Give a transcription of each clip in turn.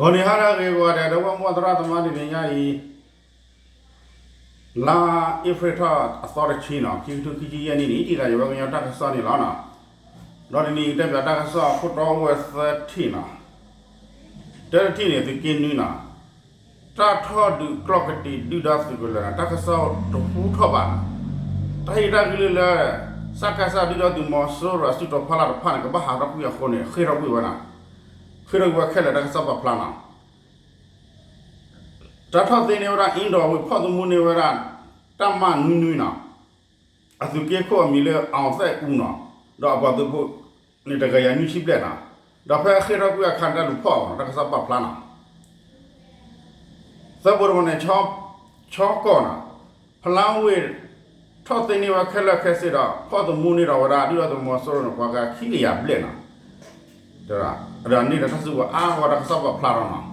ဂီၤနံၤဟါလၢအဂ့ၤကိးဂၤဒဲး ဒီပုၢ်ဝဲၢ်သရၣ်သမါ တနံၤညါအံၤ လါအ့ဖြ့ၣ်ထီၣ်အသီတဆံနီၤ ခံကထိခံဆံယဲၢ်နံၣ်န့ၣ် တံၢ်တၢ်ယဝဲကညီတၢ်ကစီၣ်န့ၣ်လီၤနီၤ. ဒီးတနံၤအံၤတဲပၠးတၢ်ကစီၣ်အခိၣ်တီအိၣ်ဝဲသၢထံၣ်နီၤ. တၢတထံၣ်န့ၣ် သုးက့နွံနီၤ တၢ်ထီၣ်ဒုးကျီၢ်ကတံာ်ဒုၣ်ဒါသုးကလၢၤနီၤ တၢ်ကစီၣ်တဟူထီၣ်ဘၣ်နီၤ. တၢ်ဟ့ၣ်တၢ်ကလုၢ်လၢ စကစ ဒုၣ်ဒါသုးမီၤစိရိၤအစုတီၤဖီလာ်တဖၣ်န့ၣ် ကဘၣ်ဟးထီၣ်ကွံာ်အဃိန့ၣ် ဃ့ၢ်ထီၣ်ကွံာ်ဝဲနီၤ. ဃ့ၢ်ထီၣ်ကွံာ်ဝဲခဲလၢာ်တၢ်ကစီၣ်ပာ်ဖျါနီၤ. တၢ်ထီၣ်သ့န့ၢ်ဝဲဒၣ် အ့ၣ်ဒိးဝံၤ ဖီၣ်သမူန့ၢ်ဝဲဒၣ် တၢ်မၢ်နွံနွံနီၤ အသုးက့ခိၣ်အမံၤလၢ အောင်သိန်းဦးနီၤ ဒီးအပှၤသုးဖိန့ၣ် တကယၤနွံဆံဘျဲၣ်နီၤ. ဒီးဖဲဃ့ၢ်ထီၣ်ကွံာ်အခါန့ၣ် တၢ်လူၤဖီၣ်အီၤနီၤ တၢ်ကစီၣ်ပာ်ဖျါနီၤ. သၢပူၤတဝီန့ၣ် ဆီကီၢ်နီၤ ဖလါဝ့ၢ် ထီၣ်သ့န့ၢ်ဝဲခဲလၢာ်ခဲဆ့ဒီး ဖီၣ်သမူန့ၢ်ဒီးဝဲဒၣ် ဒုၣ်ဒါသုးမီၤစိရိၤန့ၣ် ပှၤဂၤခံကယၤဘျဲၣ်နီၤ. ဒီးန့ၣ်ဒီးတၢ်စုကဝဲၤအါဂီၢ်တၢ်ကစီၣ်ပာ်ဖျါထီၣ်နီၤ.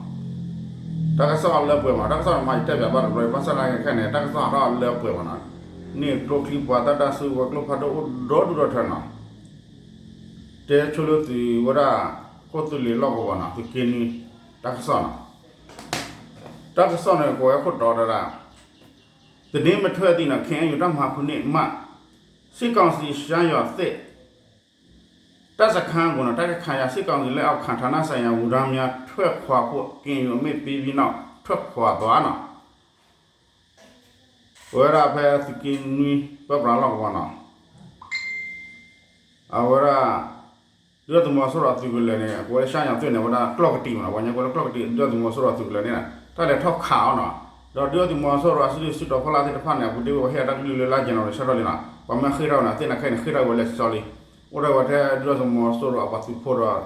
တၢ်ကစီၣ်အလၢပှဲၤမး တၢ်ကစီၣ်န့ၣ်မ့ၢ်ယတဲပၠးဘၣ်တဘျီ ဘၣ်ဆၣ်သနာ်က့ခဲန့ၣ် တၢ်ကစီၣ်ဟးထီၣ်အလၢပှဲၤမးနီၤ. န့ၢ်ကျိချံပှၤသၣ်တၢ်စုကဝဲၤကျိဖးဒိၣ်အိၣ်ဒီဒူၣ်ဒီထၢနီၤ. တဲဆိလၢသုးဝဲဒၣ် ခိၣ်သုးလ့ၤလီၢ်ကဝီၤနီၤ သုးက့နွံ တၢ်ကစီၣ်နီၤ. တၢ်ကစီၣ်န့ၣ် ကိးဝဲခိၣ်တီဒၣ်ဒၣ် သတင်းမထွက်သည့် နော် KNU တပ်မဟာခုနှစ်မှ စစ်ကောင်စီ ရှမ်းရွာသစ် တပ်စခန်းကို နော် တိုက်ခိုက်ခံရ စစ်ကောင်စီလက်အောက်ခံ ဌာနဆိုင်ရာ ဝန်ထမ်းများ ထွက်ခွာဖို့ KNU အမိန့်ပေးပြီးနောက် ထွက်ခွာသွား နော်. ပဝဲဒၣ်ဖဲသုးက့နွံ ပၢပြးလီၢ်ကဝီၤနီၤ အဝဲဒၣ် ဒုၣ်ဒါသုးမီၤစိရိၤအသုးကလၢၤန့ၣ် အကိးဝဲလၢ ရှမ်းရွာသစ် န့ၣ် အဝဲဒၣ်ကျီၢ်ကတံာ်မးနီၤ ပှၤညီကိးလၢကျီၢ်ကတံာ် ဒုၣ်ဒါသုးမီၤစိရိၤအသုးကလၢၤန့ၣ် တၢ်လဲၤထီၣ်ခးအီၤနီၤ. ဒီးဒုၣ်ဒါသုးမီၤစိရိၤအစုဒုၣ်စုတီၤဖီလာ်သ့ၣ်တဖၣ်န့ၣ် အပူၤတ့ၢ်ဝဲ ပှၤဟ့ၣ်အတၢ်ကလုၢ်လၢလါယနူၤအါရံၤဆၢထၢၣ်လံနီၤ ပှၤမ့ၢ်ဃ့ၢ်ထီၣ်ဝဲန့ၣ် သ့ၣ်နၤခဲအံၤန့ၣ် ဃ့ၢ်ထီၣ်ဝဲလၢာ်စီလံ. အိၣ်ထီၣ်ဝဲထဲဒုၣ်ဒါသုးမီၤစိရိၤအပှၤသုးဖိဒီး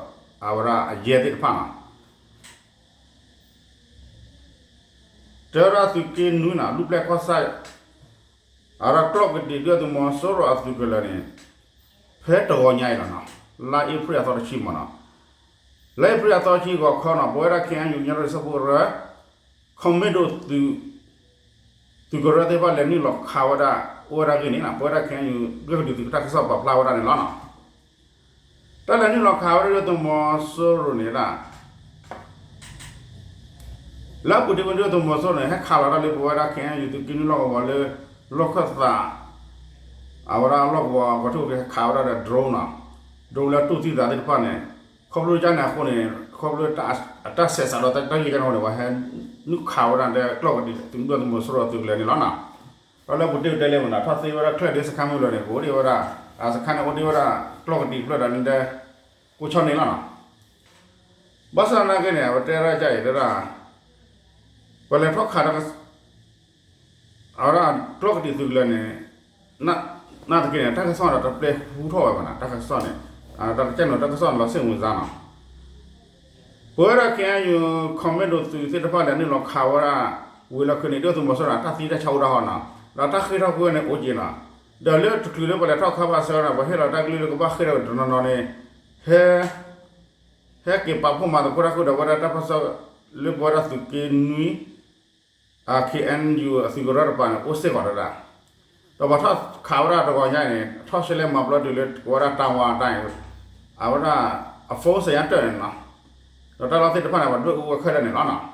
အဝဲဒၣ်အယဲၢ်သ့ၣ်တဖၣ်နီၤ တဲဝဲဒၣ်သုးက့နွံနီၤ လူၢ်ပျဲၢ်ကီၢ်ဆၣ် အဝဲဒၣ်ကျီၢ်ကတံာ်ဒုၣ်ဒါသုးမီၤစိရိၤအသုးကလၢၤန့ၣ် ဖဲတဂီၤညါအံၤလီၤနီၤ လါအ့ဖြ့ၣ်အသီတဆံမးနီၤ လါအ့ဖြ့ၣ်အသီတဆံဂီၤခီနီၤ ပဝဲဒၣ် KNU ကညီဒီကစၢ်ဖိကရၢ ခီမ့ၣ်ဒိၣ်သုး သုးကရၢသ့ၣ်တဖၣ်လဲၤနုာ်လီၤခးဝဲဒၣ် အိၣ်ဝဲဒၣ်ဂ့ၢ်န့ၣ်နီၤ ပဝဲဒၣ် KNU ဂ့ၢ်ခဒုးသုးတၢ်ကစီၣ်ပာ်ဖျါဝဲဒၣ်န့ၣ်လီၤနီၤ. တၢ်လဲၤနုာ်လီၤခးဝဲဒၣ်ဒုၣ်ဒါသုးမီၤစိရိၤန့ၣ်ဒၣ် လၢအပူၤတ့ၢ်ဝဲဒၣ်ဒုၣ်ဒါသုးမီၤစိရိၤန့ၣ် ဟဲခးလီၤတၢ်လၢပဝဲဒၣ် KNU သုးက့နွံလီၢ်ကဝီၤလၢ လီၢ်ခၢၣ်သး အဝဲဒၣ်လီၢ်ကဝီၤ ပှၤထူၣ်က့ၤခးဝဲဒၣ်ဒီး drone နီၤ drone လၢတူၢ်သံသးသ့ၣ်တဖၣ်န့ၣ် ခီဖျိကန့ၣ်အဃိန့ၣ် ခီဖျိအတၢ်ဆဲးစးဒီးတၢ်ဂ့ၢ်ကန့ၣ်အဃိန့ၣ် ပှၤဟဲနုာ်ခးဝဲဒၣ်လၢကျီၢ်ကတံာ်သုးဒုၣ်ဒါသုးမီၤစိရိၤအသုးကလၢၤန့ၣ်လီၤနီၤ. ဒီးလၢပူၤတ့ၢ်တဲလၢမနုၤ ထီၣ်သ့ဝဲဒၣ်ချၢၣ်ဒ့စခန်းမ့ၢ်လီၤန့ၣ် ကအိၣ်ဒံးဝဲဒၣ် အစခန်းန့ၣ်အိၣ်ဒံးဝဲဒၣ် ကျီၢ်ကတံာ်ဖျၢၣ်ဒီးန့ၣ် ကိးဆီန့ၣ်လီၤနီၤ. ဘၣ်ဆၣ်သနာ်က့န့ၣ် အဝဲတဲဒၣ်ကအံၤတဲဒၣ် ပလဲၤထီၣ်ခး အဝဲဒၣ်ကျီၢ်ကတံာ်သုးကလၢၤန့ၣ် နာ်သက့န့ၣ် တၢ်ကစီၣ်ဒီးတပျဲဟူထီၣ်ဝဲဘၣ်နီၤ တၢ်ကစီၣ်န့ၣ် တၢ်ကစီၣ်န့ၣ် လီၤစ့ၣ်မုာ်စါနီၤ. ပဝဲဒၣ် KNU ခီမ့ၣ်ဒိၣ်သုးသ့ၣ်တဖၣ်လဲၤနုာ်လီၤခးဝဲဒၣ် ဝံၤလီၢ်ခံန့ၣ် ဒုၣ်ဒါသုးမီၤစိရိၤန့ၣ် တၢ်သံတၢ်ဆါအိၣ်ဒၣ်ဟီနီၤ ဒီးတၢ်ဃ့ၢ်ထီၣ်ကွံာ်ဝဲန့ၣ်အိၣ်က့ၤနီၤ. ဒီးလၢတချုးလၢပှၤလဲၤထီၣ်ခးဘၣ်ဆၢန့ၣ် ပှၤဟ့ၣ်လီၤတၢ်ကလုၢ်လၢကဘၣ်ဃ့ၢ်ထီၣ်ဝဲတနီၤနီၤန့ၣ် ဟဲ ဟဲက့ၤပာ်ဖှိၣ်မၤသကိးတၢ်ဃုာ်ဒီးဝဲဒၣ်တၢ်ပၢၢ်ဆၢ လၢပဝဲဒၣ်သုးက့နွံ KNU အသုးကရၢတပၤန့ၣ် အိၣ်စ့ၢ်ကီးတဒၣ်. ဒီးပှၤထီၣ်ခးဝဲဒၣ်တဂီၤညါအံၤန့ၣ် ထီၣ်ရှဲလဲၣ်မၤပျီတုၤလၢပဝဲဒၣ်တၢ်ဝါအတၢ်အံၤ အဝဲဒၣ်အ phone စဲးညါတၢၢ်န့ၣ်နီၤ. ဒီးတၢ်လီၢ်သ့ၣ်တဖၣ်န့ၣ် ပှၤဒွဲၣ်အူဝဲခဲလၢာ်န့ၣ်လီၤနီၤ.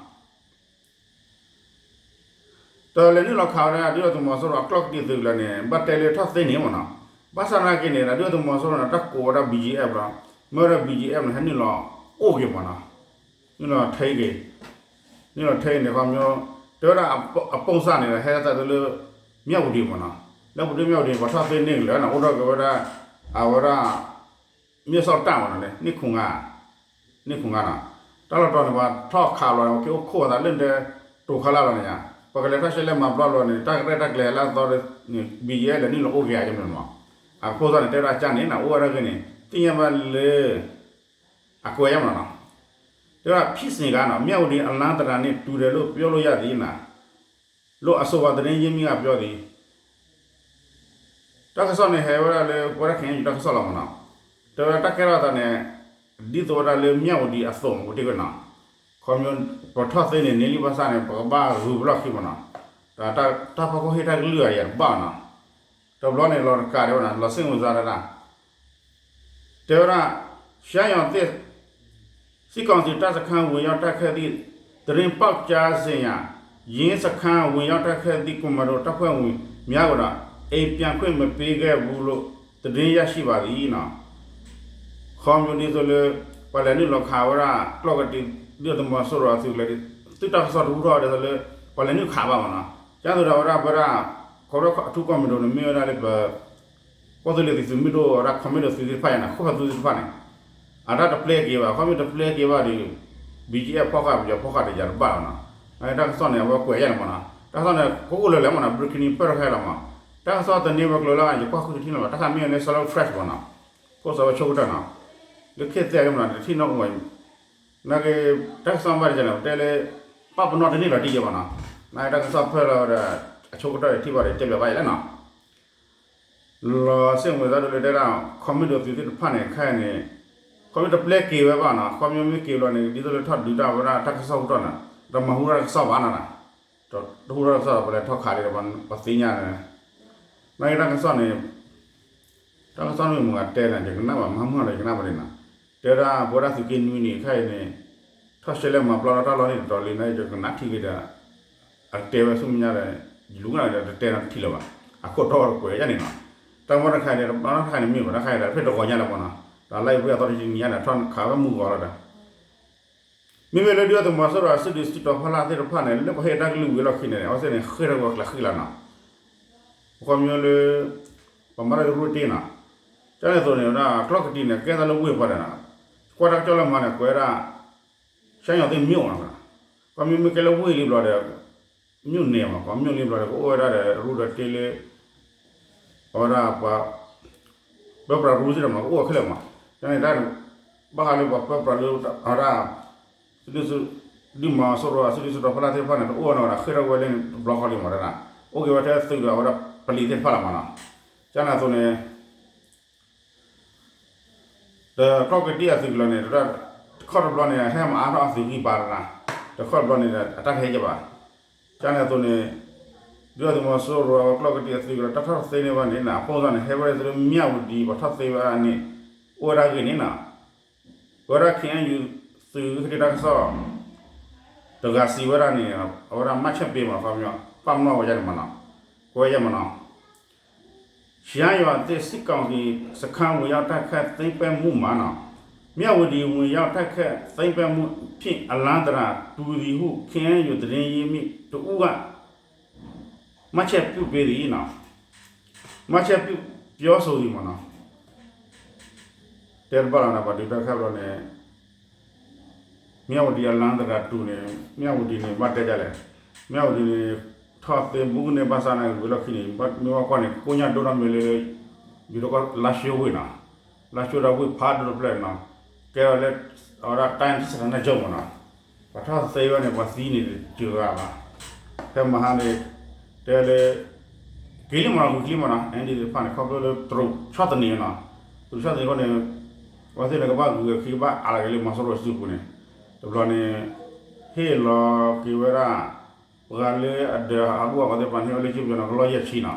ဒီးလဲၤနုာ်လီၤခးဝဲဒၣ်ဒုၣ်ဒါသုးမီၤစိရိၤအကျီၢ်ကတံာ်သုးကလၢၤန့ၣ် ဘၣ်တဲလၢထီၣ်သ့န့ၣ်မ့ၢ်နီၤ. ဘၣ်ဆၣ်သနာ်က့န့ၣ် ဒုၣ်ဒါသုးမီၤစိရိၤန့ၣ် တၢ်ကိးဝဲဒၣ် BGF လီၤ. မ့ၢ်ဝဲဒၣ် BGF န့ၣ် ဟဲနုာ်လီၤအိၣ်က့ၤမ့ၢ်နီၤ. နုာ်လီၤထဲက့ၤ နုာ်လီၤထဲက့ၤန့ၣ် ခီဖျိ တဲဝဲဒၣ်အပိၢ်စၢ်န့ၣ် ဟဲသးတုၤလၢ မြဝတီ မ့ၢ်နီၤ. လၢပူၤတ့ၢ် မြဝတီ ပှၤထီၣ်သ့န့ၢ်ကလၢာ်နီၤ အိၣ်ထီၣ်က့ၤဝဲဒၣ် အဝဲဒၣ် မြစ်စောင့်တပ် မ့ၢ်နီၤန့ၣ် နံၣ်ခိၣ်ငါ နံၣ်ခိၣ်ငါနီၤ. တၢ်လီၢ်တတီၤန့ၣ် ပှၤထီၣ်ခးလီၤန့ၣ် ပှၤက့ၤအိၣ်ခိၣ်အသးလၢနတဲ တိာ်ခါလၢ်လီၤန့ၣ်ယါ. ပကလဲၤထီၣ်ရှဲလဲၣ်မၤပျီလီၤန့ၣ် တၢ်ရဲၣ်တၢ်ကျဲၤလၢအသီန့ၣ် BGF လဲၤနုာ်လီၤအိၣ်က့ၤယါ ကမ့ၢ်နီၤ. အဖိသၣ်န့ၣ် တဲဝဲဒၣ်ကၢ်န့ၣ်နီၤ အိၣ်ဝဲဒၣ်ဂ့ၢ်န့ၣ် သ့ၣ်ညါဘၣ်လၢ အကွဲးယါမ့ၢ်နီၤ. တဲဝဲဒၣ် ဖြစ်စဉ်ကနီၤ မြဝတီ အလမ်းသဏ္ဍာန်နဲ့ တူတယ်လို့ ပြောလို့ရသည်နီၤ လို့ အဆိုပါ သတင်းရင်းမြစ်က ပြောသည်. တၢ်ကစီၣ်န့ၣ် ဟဲဝဲဒၣ်လၢ ပဝဲဒၣ် KNU တၢ်ကစီၣ်လီၤမ့ၢ်နီၤ. တဲဝဲဒၣ်တၢ်ကဲထီၣ်သးန့ၣ် ဒ်သိးဝဲဒၣ်လၢ မြဝတီ အသိး ပူၤတ့ၢ်ကွံာ်နီၤ. ခီဖျိ ပထီၣ်သ့န့ၣ် န့ၢ်လံဘၣ်ဆၣ်န့ၣ် ပကဘၣ်ဂုၤပလီၢ်ခံမ့ၢ်နီၤ. တၢ်ဖီခိၣ်ဟ့ၣ်တၢ်ကလုၢ်အယၤတဘၣ်နီၤ. တဘျီန့ၣ် လီၤတကးဒံးဝဲနီၤ လီၤစ့ၣ်မုာ်စါဒၣ်ဒၣ် တဲဝဲဒၣ် ရှမ်းရွာသစ် စစ်ကောင်စီတပ်စခန်းဝင်ရောက်တိုက်ခိုက်သည့် သတင်းပေါက်ကြားစဉ် ရဲစခန်းဝင်ရောက်တိုက်ခိုက်သည့် ကွန်မန်ဒိုတပ်ဖွဲ့ဝင်များကိုတော့ အိမ်ပြန်ခွင့်မပေးခဲ့ဘူးလို့ သတင်းရရှိပါသည်နီၤ. ခီဖျိဒ်သိးလၢ ပှၤလဲၤနုာ်လီၤခးဝဲဒၣ် ကျီၢ်ကတံာ် ဒုၣ်ဒါသုးမီၤစိရိၤအသုးကျဲၤ သုးတၢ်ကစီၣ်တဟူထီၣ်ဒ်သိးလၢ ပှၤလဲၤနုာ်ခးဘၣ်မးနီၤ. ကၢ်သိးဒီးဝဲဒၣ်ပဝဲဒၣ် ခီဖျိအထူၣ်ကီၢ်မုၢ်ဒိၣ်န့ၣ် မ့ၢ်ဝဲဒၣ်လၢပ ကီၢ်သူလ့ၤသုးမုၢ်ဒိၣ်ဝဲဒၣ် ခီမ့ၢ်ဒိၣ်သုးသ့ၣ်တဖၣ်အံၤန့ၣ် ခိၣ်ဖးသုးသ့ၣ်တဖၣ်န့ၣ် အတၢ်တပျဲက့ၤဘၣ်. ခီမ့ၢ်တပျဲက့ၤဘၣ်ဒီး ဘံၣ်ကၠံၣ်အဲၣ်ဖီၣ်ဃာ် ပယီၤဖီၣ်ဃာ်ဒီးယၤတဘၣ်လီၤနီၤ. တၢ်ကစီၣ်န့ၣ် အဝဲကွဲးယဲၢ်န့ၣ်မးနီၤ. တၢ်ကစီၣ်န့ၣ် ကအိၣ်လၢလဲၣ်မးနီၤ ဘြံၤခနံၤပၢၢ်တခါလီၤမး. တၢ်ကစီၣ်သန့ဝဲကျိၤလၢ ယကွၢ်ဃုတထံၣ်လၢၤဘၣ် တၢ်ခါမ့ၢ်လၢ Salween Press မးနီၤ. ဖိစီဝဲဆိကတၢၢ်နီၤ လၢခ့သဲးလၢမးနီၤ တထံၣ်နီၢ်ကမီၤ နာ်က့ တၢ်ကစီၣ်ဘၣ်တကဲန့ၣ် ပတဲလၢ ပာ်ပနီၣ်တန့ၢ်လီၤတံၢ်ယဲၢ်မးနီၤ. နာ်က့တၢ်ကစီၣ်ဖၢလီၤဝဲဒီး အဆိကတၢၢ်ထံၣ်ဘၣ်ဒီး တဲဘၣ်ယဲၢ်လဲၣ်နီၤ. လီၤစ့ၢ်ကီးသးဒိၣ်လၢတဲဒၣ် ခီမ့ၢ်ဒိၣ်သုးသ့ၣ်တဖၣ်န့ၣ် ခဲအံၤန့ၣ် ခီမ့ၢ်တပျဲက့ၤဝဲဘၣ်နီၤ ခီမ့ၢ်မ့ၢ်က့ၤဘျီန့ၣ် ဒ်သိးလၢထီၣ်ဒုးတၢ်ဝဲဒၣ်တၢ်ကစီၣ်ဟူထီၣ်န့ၣ် တမၤဟူထီၣ်တၢ်ကစီၣ်ဘၣ်နီၤ. တဟူထီၣ်တၢ်ကစီၣ်ဒီး ပလဲၤထီၣ်ခးလံဒီး ပသ့ၣ်ညါန့ၣ် နာ်က့တၢ်ကစီၣ်န့ၣ် တၢ်ကစီၣ်န့ၣ်မ့ၢ်ဂ့ၤတဲန့ၣ် ယကနၣ်ဘၣ် မဟါမုၢ်လီၤ ယကနၣ်ဘၣ်န့ၣ်နီၤ. တဲဒၣ်ပဝဲဒၣ်သုးက့နွံန့ၣ် ခဲအံၤန့ၣ် ထီၣ်ရှဲလဲၣ်မၤပျီလီၤတၢ်လီၢ်န့ၣ်တတီၤလံနီၤ ယကနၣ်ထံၣ်က့ၤဒီး အတဲဝဲဆူမဲာ်ညါဒီး ယလူၤကနၣ်ဒီးတတဲနီတထံၣ်လၢၤဘၣ်. အခိၣ်တီတကွဲးယဲၢ်န့ၣ်နီၤ. တၢ်မ့ၢ်တခါန့ၣ် တၢ်မ့ၢ်တခါန့ၣ်မ့ၢ်ဘၣ် တၢ်ခါအံၤဒီး ဖဲတဂီၤညါလၢၤမးနီၤ ဒီးလၢအပှ့ၤအသီတဆံနံၤညါန့ၣ် ထီၣ်ခးဝဲမုၢ်ဂီၤလီၤဒီး မ့မ့ၢ်လၢဒုၣ်ဒါသုးမီၤစိရိၤအစုဒုးစုတီၤဖီလာ်သ့ၣ်တဖၣ်န့ၣ် လၢပှၤဟ့ၣ်တၢ်ကလုၢ်ဝံၤလီၢ်ခံန့ၣ် အဝဲသ့ၣ်န့ၣ် ဃ့ၢ်ထီၣ်ဝဲကျးဃံလၤနီၤ. ပခီပညီလၢ ပမၤတၢ်ကရူၢ်တ့ၢ်နီၤ. ကန့ၣ်အသိးန့ၣ် ဝဲဒၣ်ကျီၢ်ကတံာ်န့ၣ် ကဲသးလၢဝ့ၢ်ပှၤဒီးနီၤ ကွၢ်တၢ်ကစီၣ်လၢမၤန့ၣ် ကွဲးဝဲဒၣ် ရှမ်းရွာသစ်မြို့နီၤ. ခီမ့မ့ၢ်ကဲလၢဝ့ၢ်လံဘျီဒီး မြို့နယ်မး ပှၤမြို့လံဘျီဒီး ကအိၣ်ဝဲဒၣ်ဒီး ရူဒီးတ့လၢ အဝဲဒၣ်ပှၤ ပၢပြးရူသ့ၣ်တဖၣ်မး ကအိၣ်ဝဲခဲလၢာ်မး. ကန့ၣ်တၢ် ဘၣ်ဃးလၢပှၤပၢပြးလၢ အဝဲဒၣ် ဒုၣ်ဒါသုး ဒုၣ်ဒါသုးမီၤစိရိၤအစုဒုးစုတီၤဖီလာ်သ့ၣ်တဖၣ်န့ၣ် တအိၣ်နီၤဒီး ဃ့ၢ်ထီၣ်ဝဲလၢတဘျီဃီလံမးဒီး အိၣ်က့ၤဝဲထဲသုးဒီးအဝဲဒၣ်ပလံၤသ့ၣ်တဖၣ်လီၤမးနီၤ. ကန့ၣ်အသိးန့ၣ် ဒီးကျီၢ်ကတံၢ်အသုးကလၢၤန့ၣ် တခီတဘျီန့ၣ် ဟဲမၤအါထီၣ်အသုးဂံၢ်ဘါလီၤ. တခီတဘျီန့ၣ် အတၢ်တဟဲက့ၤဘၣ်. ကန့ၣ်အသိးန့ၣ် ဒုၣ်ဒါသုးမီၤစိရိၤအဝဲကျီၢ်ကတံၢ်အသုးကလၢၤ တၢ်ထီၣ်သ့န့ၢ်ဘၣ်န့ၣ် အဖိသၣ်န့ၣ် ဟဲဝဲဒၣ်သုးလၢမၠၣ်ဝတံၤ ပှၤထီၣ်သ့ဝဲဒၣ်န့ၣ် အိၣ်ဝဲဒၣ်ဂ့ၢ်န့ၣ်နီၤ. ပဝဲဒၣ် ခ့ၣ်အဲၣ်ယူၣ် သုးဟ့ၣ်တၢ်ကစီၣ် တဂၤစံးဝဲဒၣ်န့ၣ် အဝဲဒၣ်မၢ်ဆဲးပ့ၤမး ခီပညီ ပာ်ပနီၣ်ဝဲဒၣ်န့ၣ်မးနီၤ. ကွဲးယဲၢ်မးနီၤ. ရှမ်းရွာသစ်စစ်ကောင်စီစခန်းဝင်ရောက်တိုက်ခိုက်သိမ်းပိုက်မှုမှာ မြဝတီဝင်ရောက်တိုက်ခိုက်သိမ်းပိုက်မှုဖြင့် အလမ်းသရံးတူသည်ဟု ခ့ၣ်အဲၣ်ယူၣ်သတင်းရင်းမြစ်တစ်ဦးက မှတ်ချက်ပြုပေးသည်နီၤ. မှတ်ချက်ပြုပြောဆိုသည်မးနီၤ. တဲတဘၣ်လီၤနီၤ ပှၤဒုးတၢ်ခါဘျီန့ၣ် မၠၣ်ဝတံၤအလမ်းသရံးတူန့ၣ် မၠၣ်ဝတံၤန့ၣ် ဘၣ်တဲဒ်လဲၣ်. မၠၣ်ဝတံၤန့ၣ် ထီၣ်သ့ဘူးကန့ၢ်ဘၣ်ဆၣ်န့ၣ် ဝံၤလီၢ်ခံန့ၣ် မ့ၢ်ဘၣ်ကွၢ်န့ၣ် ကိညၢ်ဒိၣ်ထီၣ်မ့ၢ်လၢ ယူၤတကီၢ်လါၡိဝ့ၢ်နီၤ, လါၡိဒီးဝ့ၢ်ဖးဒိၣ်တဖျၢၣ်နီၤ, ကဲထီၣ်လၢ အဝဲဒၣ် တိုင်းစစ်ဌာနချုပ် မးနီၤ, ပှၤထီၣ်သ့ဝဲန့ၣ် ပှၤသံန့ၣ်တဂၤဘၣ်, ဖဲမဟါန့ၣ် တဲလၢ က့ၤလံမးနီၤ ဂုာ်ကျံးမးနီၤ အဲၣ်ဒ်သ့ၣ်တဖၣ်န့ၣ် ခီဖျိလၢတရူးဆီၣ်သနံးနီၤ, တရူးဆီၣ်သနံးအဃိန့ၣ် အဝဲသ့ၣ်န့ၣ်ကဘၣ်ဂုာ်ဂဲၤခံ ကဘၣ်အးလီၤက့ၤလၢမီၤစိရိၤစုပူၤန့ၣ်, တဘျီန့ၣ် ဟ့ၣ်လီၤက့ၤဝဲဒၣ် ပှၤလၢအဒၢးဟးဂီၤအဂီၢ်သ့ၣ်တဖၣ်န့ၣ် ဟ့ၣ်ဝဲလၢကၠ့ပယီၤန့ၣ် ကလီၢ်ယဲၢ်ဆံနီၤ,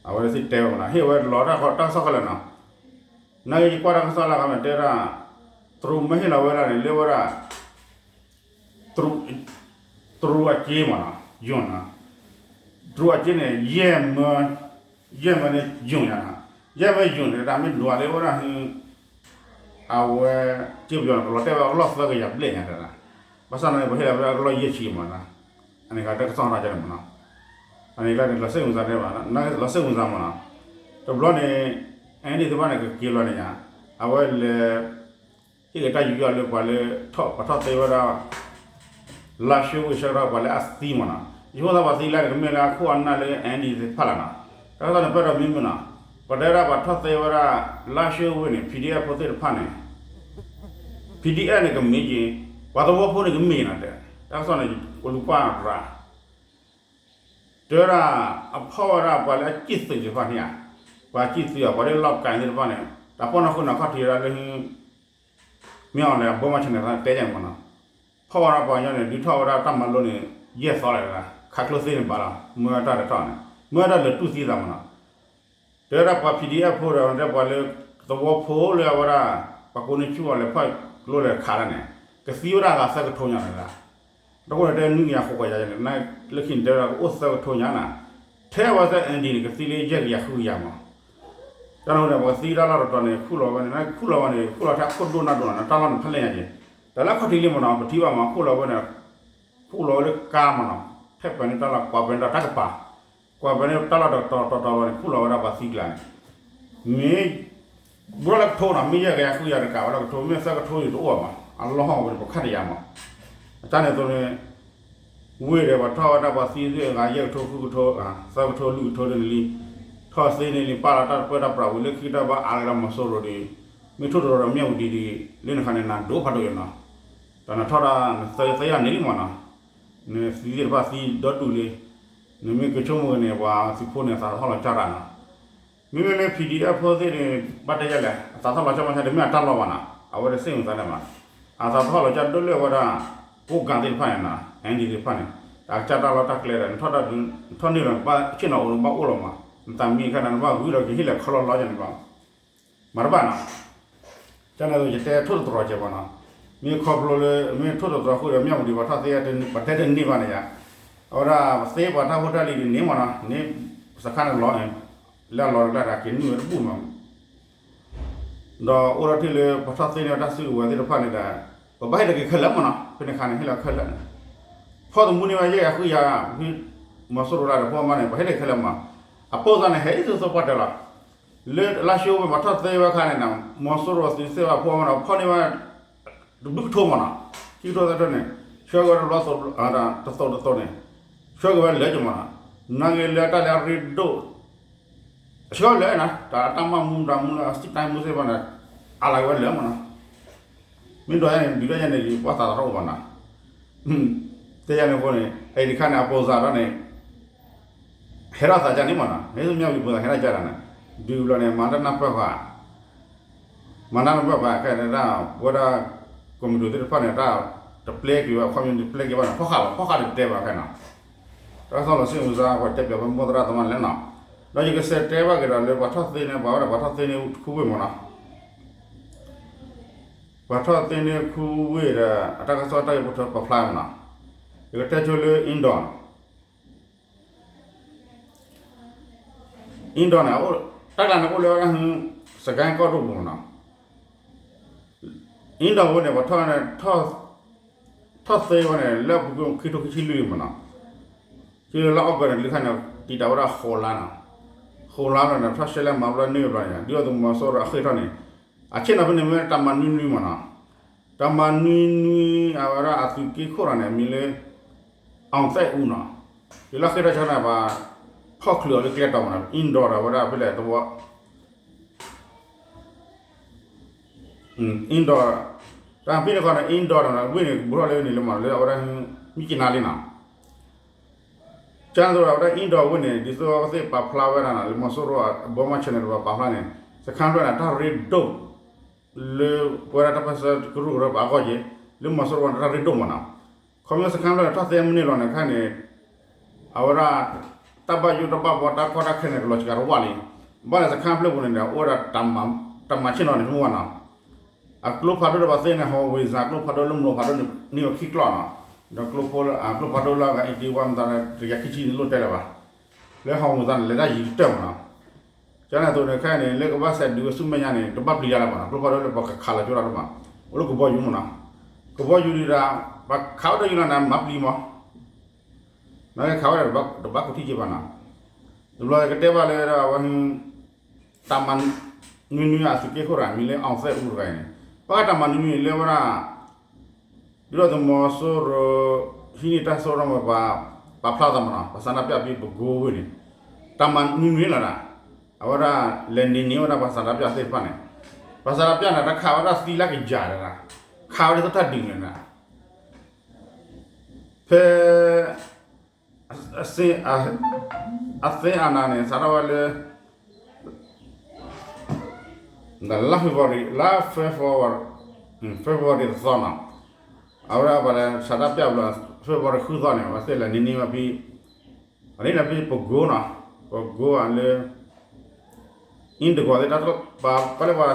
အဝဲသ့ၣ်တဲဝဲမးနီၤ ဟ့ၣ်ဝဲလီၤတၢ်ကစီၣ်ခဲလၢာ်နီၤ, နာ်က့ယကွၢ်တၢ်ကစီၣ်လၢအခါန့ၣ် တဲဒၣ် တရူးမ့ၢ်ဟ့ၣ်လီၤဝဲဒၣ်န့ၣ် လၢဝဲဒၣ် တရူးအကၠ့မးနီၤ, ယိၤနီၤ, တရူးအကၠ့န့ၣ် ယဲၢ်မၢ ယဲၢ်မၢန့ၣ်ယိၤညါနီၤ, ယဲၢ်မၢယိၤန့ၣ် တၢ်မ့ၢ်ဒွးလၢဝဲဒၣ်ဟ့ၣ် အဝဲ ကၠ့ပယီၤန့ၣ် ကလီၤတဲာ်ဝဲအလီၢ်သၢကယၤဘျဲၣ်ညါတၢ်, ဘၣ်ဆၣ်န့ၣ် ပှၤဟ့ၣ်လီၤဝဲဒၣ်ကလီၢ်ယဲၢ်ဆံမးနီၤ, အန့ၣ်ကတၢ်ကစီၣ်တၢ်ကန့ၣ်မးနီၤ, အန့ၣ်ကလီၤစ့ၣ်မုာ်သးတဲဘၣ်, လီၤစ့ၣ်မုာ်သးမးနီၤ, တဘျီန့ၣ် အဲၣ်ဒ်သ့ၣ်တဖၣ်န့ၣ် ကက့ၤလီၤန့ၣ်ညါ, အဝဲလဲၤ ဟ့ၣ်က့ၤတၢ်ယူးယီၣ်လၢပှၤလၢ ပှၤထီၣ်သ့ဝဲဒၣ် လါၡိဝ့ၢ်ဆၢကတီၢ်ပှၤလၢအသံမးနီၤ, ယဆိကမိၣ်သးပှၤသံလၢန့ၣ် ကမ့ၢ်လၢအခိၣ်အနၢ်လၢအဲၣ်ဒ်သ့ၣ်တဖၣ်လီၤနီၤ, တၢ်ကစီၣ်န့ၣ်ပၢၢ်ဒီးမံမုာ်နီၤ, ပှၤတဲဒၣ်ပှၤထီၣ်သ့ဝဲဒၣ် လါၡိဝ့ၢ်န့ၣ် PDF ဖိသ့ၣ်တဖၣ်န့ၣ် PDF န့ၣ်ကမ့ၢ်က့ၤ, ပှၤသဝီဖိန့ၣ်ကမ့ၢ်နီၤတဲ, တၢ်ကစီၣ်န့ၣ် ကလူၤကွၢ်ရၤ တဲဝဲဒၣ် အဖီၣ်ဝဲဒၣ်ပှၤလၢအစံၣ်သုးသ့ၣ်တဖၣ်န့ၣ်ဧါ, ပှၤစံၣ်သုးအပှၤလၢလီၢ်ကၤသ့ၣ်တဖၣ်န့ၣ် တၢ်ပီၣ်နီၢ်ဃုာ်နီၢ်ခီၣ်ထံးဝဲဒၣ်လၢ မ့ၢ်အီၤလဲၣ် အဘိမးဆဲးန့ၣ် တဲယဲၢ်မးနီၤ, ဖီၣ်ဝဲဒၣ်ပှၤကညီန့ၣ် ဒုးထီၣ်ဝဲဒၣ်တၢ်မၤလိန့ၣ် ယဲၢ်သီလၢၤဒၣ် ခးကျိသ့န့ၣ်ဘၣ်လီၤ, မ့ၢ်ဝဲတၢ်လဲၤထီၣ်န့ၣ် မ့ၢ်ဝဲဒၣ်လဲၤတူၢ်သံသးမးနီၤ, တဲဝဲဒၣ်ပှၤ PDF ဖိဒီး တဲပှၤလၢ သဝီဖိလၢအဝဲဒၣ် ပှၤကိးန့ၢ်ဆူၣ်အီၤလဲၤဖီၣ် လိၣ်လဲၤခးဒၣ်န့ၣ် ကသံဝဲဒၣ်ဂၤသၢကထိညါန့ၣ်လၢ တၢ်ဃိန့ၣ်တဲနွံကယၤဃိးကယၤန့ၣ် လၢခံန့ၣ်တဲဝဲဒၣ်ကအိၣ်သၢကထိညါန့ၣ် ထဲအဝဲသ့ၣ် အၣ်အၣ်ဒီးန့ၣ် ကသံလၢယဲၢ်ကယၤဃုကယၤမး တၢ်န့ၣ်ဝဲန့ၣ် ပှၤသံတၢ်လီၢ်တတီၤန့ၣ် ခူၣ်လီၤဝဲန့ၣ် ခူၣ်လီၤဝဲန့ၣ် ခူၣ်လီၤထဲခိၣ်ဒိၣ်နၢ်ဒိၣ်န့ၣ် တၢ်လီၢ်န့ၣ်ဖးလဲၢ်ညါက့ၤ တၢ်လၢခီၣ်ထံးလံမ့ၢ်နီၤ ပထံၣ်ဘၣ်မး ခူၣ်လီၤဝဲန့ၣ် ခူၣ်လီၤဝဲလၢကါမ့ၢ်နီၤ ထဲပှဲၤန့ၣ်တၢ်လီၢ် ကွၢ်ပှဲၤန့ၣ်တၢ်ကပၤ ကွၢ်ပှဲၤန့ၣ်တၢ်လီၢ်တတီၤတတီၤလီၤန့ၣ် ခူၣ်လီၤဝဲဒၣ်ပှၤသံကျါန့ၣ် မ့ၢ် ဘူးထီၣ်လၢကထိနီၤ မ့ၢ်ယဲၢ်ကယၤဃုကယၤတကးဝဲဒၣ်ကထိ မ့ၢ်သၢကထိယံၤတအိၣ်ဘၣ်မး အလီၢ်ဟီၣ်ဝဲန့ၣ် ပခါတယၤမး အတၢ်န့ၣ်အသိးန့ၣ် ဝ့ၢ်ဒီးပှၤထီၣ်ဝဲဒၣ်ပှၤသံသ့ၣ်အဂၤ ယဲၢ်ကထိဃုကထိ သၢကထိလွံၢ်ကထိဒ်န့ၣ်လံ ထီၣ်သ့န့ၣ်လံ ပာ်လီၤတၢ်တပၢတၢ်ပြးဝံၤလၢခံကတၢၢ်ဘၣ်အါကဒီးမီၤစိရိၤဒီး မ့ၢ်ထိၣ်သတြီၤဒီးမၠၣ်ဝတံၤဒီး လၢနခါန့ၣ် နၤဒိၣ်ဖးဒိၣ်ယဲနီၤ တၢ်နထီၣ်ဒၣ်နသၢသၢယၤန့ၣ်လံမးနီၤ နသံသ့ၣ်တဖၣ်သံဒီဒူၣ်လံ နမ့ၢ်ကဆိကမိၣ်က့ၤန့ၣ် ပှၤသုးဖိန့ၣ် အသးထီၣ်လီၤကၢ်တၢ်နီၤ မ့မ့ၢ်လၢ PDF ဖိသ့ၣ်န့ၣ် ဘၣ်တဲယဲလဲၣ် အသးထီၣ်လီၤကၢ်မး တမ့ၢ်အတၢ်လီၢ်ဘၣ်နီၤ အဝဲတသ့ၣ်ညါသးန့ၣ်ဘၣ် အသးထီၣ်လီၤကၢ်ဒိၣ်လၢအဝဲဒၣ် ကိးကၤသ့ၣ်တဖၣ်န့ၣ်နီၤ အၣ်အၣ်ဒီးသ့ၣ်တဖၣ်န့ၣ် အကစၢ်တၢ်လီၢ်တၢ်ကျဲဒီး နထီၣ်ဒၣ် နထီၣ်န့ၢ်လီၤ နဘၣ်ဆ့ၣ်နီၤအိၣ် နဘၣ်အိၣ်လီၤမး နသးမံအခါန့ၣ် နဘၣ်ဂုၢ်ဒီးကဟ့ၣ်လီၤခီလီၤလီၤယဲန့ၣ်ဘၣ် မၤတဘၣ်နီၤ ကန့ၣ်သိးယတဲထိၣ်သတြီၤကဲပှၤနီၤ မ့ၢ်ခီဖျိလၢ မ့ၢ်ထိၣ်သတြီၤဃုာ်ဒီးမၠၣ်ဝတံၤပှၤထီၣ်သ့ ပှၤတဲတန့ၢ်ဘၣ်န့ၣ်ယါ အဝဲဒၣ်ပသ့ပှၤတၢ်ဖိတၢ်လံၤဒ်န့ၣ်မးနီၤ န့ၣ် စခါန့ၣ်လီၤ လၢအလီၤတကျါဒီးက့ၤနုာ်ဝဲတဘူၣ်မး ဒီးအိၣ်ဒီးထံၣ်လၢ ပှၤထီၣ်သ့န့ၢ်တၢ်စုကဝဲၤသ့ၣ်တဖၣ်န့ၣ်ဒီး ပဘၣ်ဟ့ၣ်လီၤက့ၤခဲလၢာ်မးနီၤ ဖဲန့ၣ်ခါန့ၣ် ဟ့ၣ်လီၤခဲလၢာ်န့ၣ် ဖီၣ်သမူန့ၢ်ဝဲယဲၢ်ကယၤဃုကယၤ မီၤစိရိၤလၢဒီးဖိမါန့ၣ် ပဟ့ၣ်လီၤခဲလၢာ်မး အပိၢ်သးန့ၣ် ဟဲအံၤသိးသိးပှၢ်တၢၢ်လီၤ လၢလါၡိဝဲပှၤထီၣ်သ့ဝဲခါန့ၣ်နီၤ မီၤစိရိၤသုးသ့ၣ်ဝဲဖိမါဒီး ဖီၣ်န့ၢ်ဝဲ တဘျုးကထိမးနီၤ ခံကထိသၢကထိန့ၣ် ဆှၢက့ၤဝဲတဘျီ တသိးတသိးန့ၣ် ဆှၢက့ၤဝဲလၢာ်က့ၤမးနီၤ နာ်က့ၤလၢတၢ်လၢအရ့ဒိၣ် အဆှၢလၢာ်နီၤ တၢ်တၢ်မၤမူဒါမူလၢအစံၣ်တၢ်မူသ့ၣ်တဖၣ်န့ၣ် အါလီၤက့ၤဝဲလၢာ်မးနီၤ မ့ၢ်ဒီးယဲန့ၣ် ဒုးဒီးယဲန့ၣ် ပှၤသးသရၣ်အိၣ်ဘၣ်နီၤ တဲယဲန့ၣ်အဃိန့ၣ် အအံၤတခါန့ၣ် အပိၢ်သးဒီးန့ၣ် ဟဲထီၣ်သးကၢ်န့ၣ်မးနီၤ မ့ၢ်သူမၠၣ်ဝံၤပိၢ်သးဟဲထီၣ်ကၢ်တၢ်န့ၣ် ဒုးဘျီန့ၣ် မၤတၢ်နၢ်ပၢၢ်ဃာ် မၤတၢ်နၢ်ပၢၢ်ဃာ်ခဲအံၤဒၣ် ပဝဲဒၣ် ကီၢ်မံၤဒိၣ်သ့ၣ်တဖၣ်န့ၣ် တၢ်တပျဲက့ၤဝဲ အခီပညီတပျဲက့ၤဘၣ်န့ၣ် ဖီၣ်ဃာ်လီၤ ဖီၣ်ဃာ်တတဲဘၣ်ခဲနီၤ တၢ်ကစီၣ်လီၤစ့ၣ်မုၢ်စါ ပှၤတဲပၠးဝဲမိၢ်သရၣ်သမါလဲၣ်နီၤ ဒီးယကစံးတဲဘၣ်က့ၤဒီးလၢပှၤထီၣ်သ့န့ၣ် ပှၤဝဲဒၣ်ပှၤထီၣ်သ့န့ၣ်ခူဝ့ၢ်မးနီၤ ပှၤထီၣ်သ့န့ၣ်ခူဝ့ၢ်ဒီး အတၢ်ကစီၣ်တၢ်ဂ့ၢ်ဖိထၢပာ်ဖျါမးနီၤ ယကတဲဆိလၢ အ့ၣ်ဒီး အ့ၣ်ဒီးန့ၣ် တၢ်ကျါန့ၣ်အိၣ်လၢ စကဲကီၢ်ဒိၣ်ပူၤမးနီၤ အ့ၣ်ဒီးဝဲန့ၣ် ပှၤထီၣ်န့ၣ် ထီၣ်သ့ဝဲန့ၣ် လၢအပူၤကွံာ်ခံကထိခံဆံလွံၢ်မးနီၤ တုၤလၢလါအီကူးန့ၣ် လၢခါန့ၣ် တံာ်တာ်ဝဲဒၣ်ဃိးလါနီၤ ဃိးလါဘျီန့ၣ် ထီၣ်ရှဲလဲၣ်မၤဘျီန့ၢ်ဘျီန့ၣ် ဒုၣ်ဒါသုးမီၤစိရိၤအဃ့ၢ်ထီၣ်န့ၣ် အဆ့ၣ်နီၤဖဲန့ၣ်မ့ၢ်တၢ်မၤနွံနွံမးနီၤ တၢ်မၤနွံနွံ အဝဲဒၣ်အသုးက့ခိၣ်ဒီးန့ၣ် အမံၤလၢ အောင်သိန်းဦးနီၤ တုၤလၢဃ့ၢ်ထီၣ်ဆၢန့ၣ် ပှၤဖီၣ်ချုးအီၤလၢကျဲတီၤမးနီၤ အ့ၣ်ဒီးဒီးဝဲဒၣ်ဖဲလဲၣ်သဝီ အ့ၣ်ဒီး တၢ်ဖဲန့ၣ်ခီန့ၣ် အ့ၣ်ဒီးဒီး ဝ့ၢ်န့ၣ် ဘူးထီၣ်လၢန့ၣ်လၢမး လၢအဝဲဒၣ် မံကနါလံနီၤ ကန့ၣ်သိးဒီး အဝဲဒၣ်အ့ၣ်ဒီးဝ့ၢ်န့ၣ် ဒ်သိးအဝဲသ့ၣ်ပာ်ဖျါဝဲဒၣ်နီၤ လၢမီၤစိရိၤအဘီမီၢ် channel တဖၣ်ပာ်ဖျါန့ၣ် စခါဖျၢၣ်န့ၣ် တၢ်ရ့ဒိၣ် လၢပဝဲဒၣ်တၢ်ပၢၢ်ဆၢကရူၢ်ကရၢပှၤအဂီၢ်က့ၤ လၢမီၤစိရိၤန့ၣ် တၢ်ရ့ဒိၣ်မးနီၤ ခီဖျိစခါဖျၢၣ်န့ၣ် ထီၣ်သ့မ့ၢ်န့ၢ်လီၤန့ၣ်ခါန့ၣ် အဝဲဒၣ် တၢ်ဘၣ်ယိၣ်တၢ်ဘၣ်ဘှီတၢ်ကီတၢ်ခဲန့ၣ် ကလီၤစှၤတဝၢ်လံ ဘၣ်လၢစခါဖျၢၣ်ပူၤန့ၣ်ဒီး အိၣ်ဝဲဒၣ် တၢ်မၤဆ့ၣ်နီၤန့ၣ်တမူဘၣ်နီၤ အကျိဖးဒိၣ်လၢပှၤသ့န့ၣ် ဟီဝ့ၤစၢ် ကျိဖးဒိၣ်လၢမျိာ်ဖးဒိၣ်န့ၣ် န့ၢ်ဝဲခံကျီၢ်နီၤ ဒီးကျိဖိလၢ ကျိဖးဒိၣ်လၢအဂၤ eighty one မတၤ တကယၤခံဆံန့ၣ်လိၣ်တဲလၢၤဘၣ် လၢဟီဝ့ၤစၢ်န့ၣ် လဲၤတၢ်ယံၤကတၢၢ်မးနီၤ ကန့ၣ်အသိးန့ၣ်ခဲအံၤန့ၣ် လၢကဘၣ်စဲးဒုးဝဲဆူမဲာ်ညါန့ၣ် တဘၣ်ပျံၤယါလၢၤဘၣ်နီၤ ကျိဖးဒိၣ်လၢပှၤကခးလီၤကၠိတၢ်ဒိၣ်မး အိၣ်လၢကဘီယူၤမးနီၤ ကဘီယူၤဒုးဒၣ် ပှၤခးဝဲဒၣ်ယူၤလီၤန့ၣ် မၤပျံၤမး နာ်က့ခးဝဲဒၣ်တဘၣ်ကိးထံၣ်က့ၤဘၣ်နီၤ တဘျီကတဲဘၣ်လၢအဝဲ တၢ်မၤနွံနွံအသုးက့ခိၣ်တဂၤ မံၤလၢ အောင်သိန်းဦး တဂၤအံၤန့ၣ် ဘၣ်ဃးတၢ်မၤနွံနွံလၢဝဲဒၣ် ဒုၣ်ဒါသုးမီၤစိရိၤ ဟံးန့ၢ်တၢ်စိတၢ်ကမီၤ ပာ်ဖျါသးမးနီၤ ပှၤဆန္ဒပြဖဲပကိဝ့ၢ်န့ၣ် တၢ်မၤနွံနွံလီၤဒၣ် အဝဲဒၣ်လဲၤန့ၢ်န့ၢ်ဝဲဒၣ်ပှၤဆန္ဒပြသ့ၣ်တဖၣ်န့ၣ် ပှၤဆန္ဒပြန့ၣ် တၢ်ခးဝဲဒၣ်သံလၢကယၤတဂၤ ခးဝဲဒၣ်သိးတၢ်ဒုးန့ၣ်ဒၣ် ဖဲ အသ့အနၤန့ၣ် စးထီၣ်ဝဲလၢ လါ February လါ February February တသီနီၤ အဝဲဒၣ်ပှၤလဲၤဆန္ဒပြဘျီ February ဃုသီန့ၣ် အဝဲသ့ၣ်လဲၤန့ၢ်န့ၢ်ဝဲဖဲ အန့ၣ်ဖဲပကိနီၤ ပကိအလၢ အ့ၣ်တကီၢ်သ့ၣ်တဖၣ် ပှၤလၢပှၤ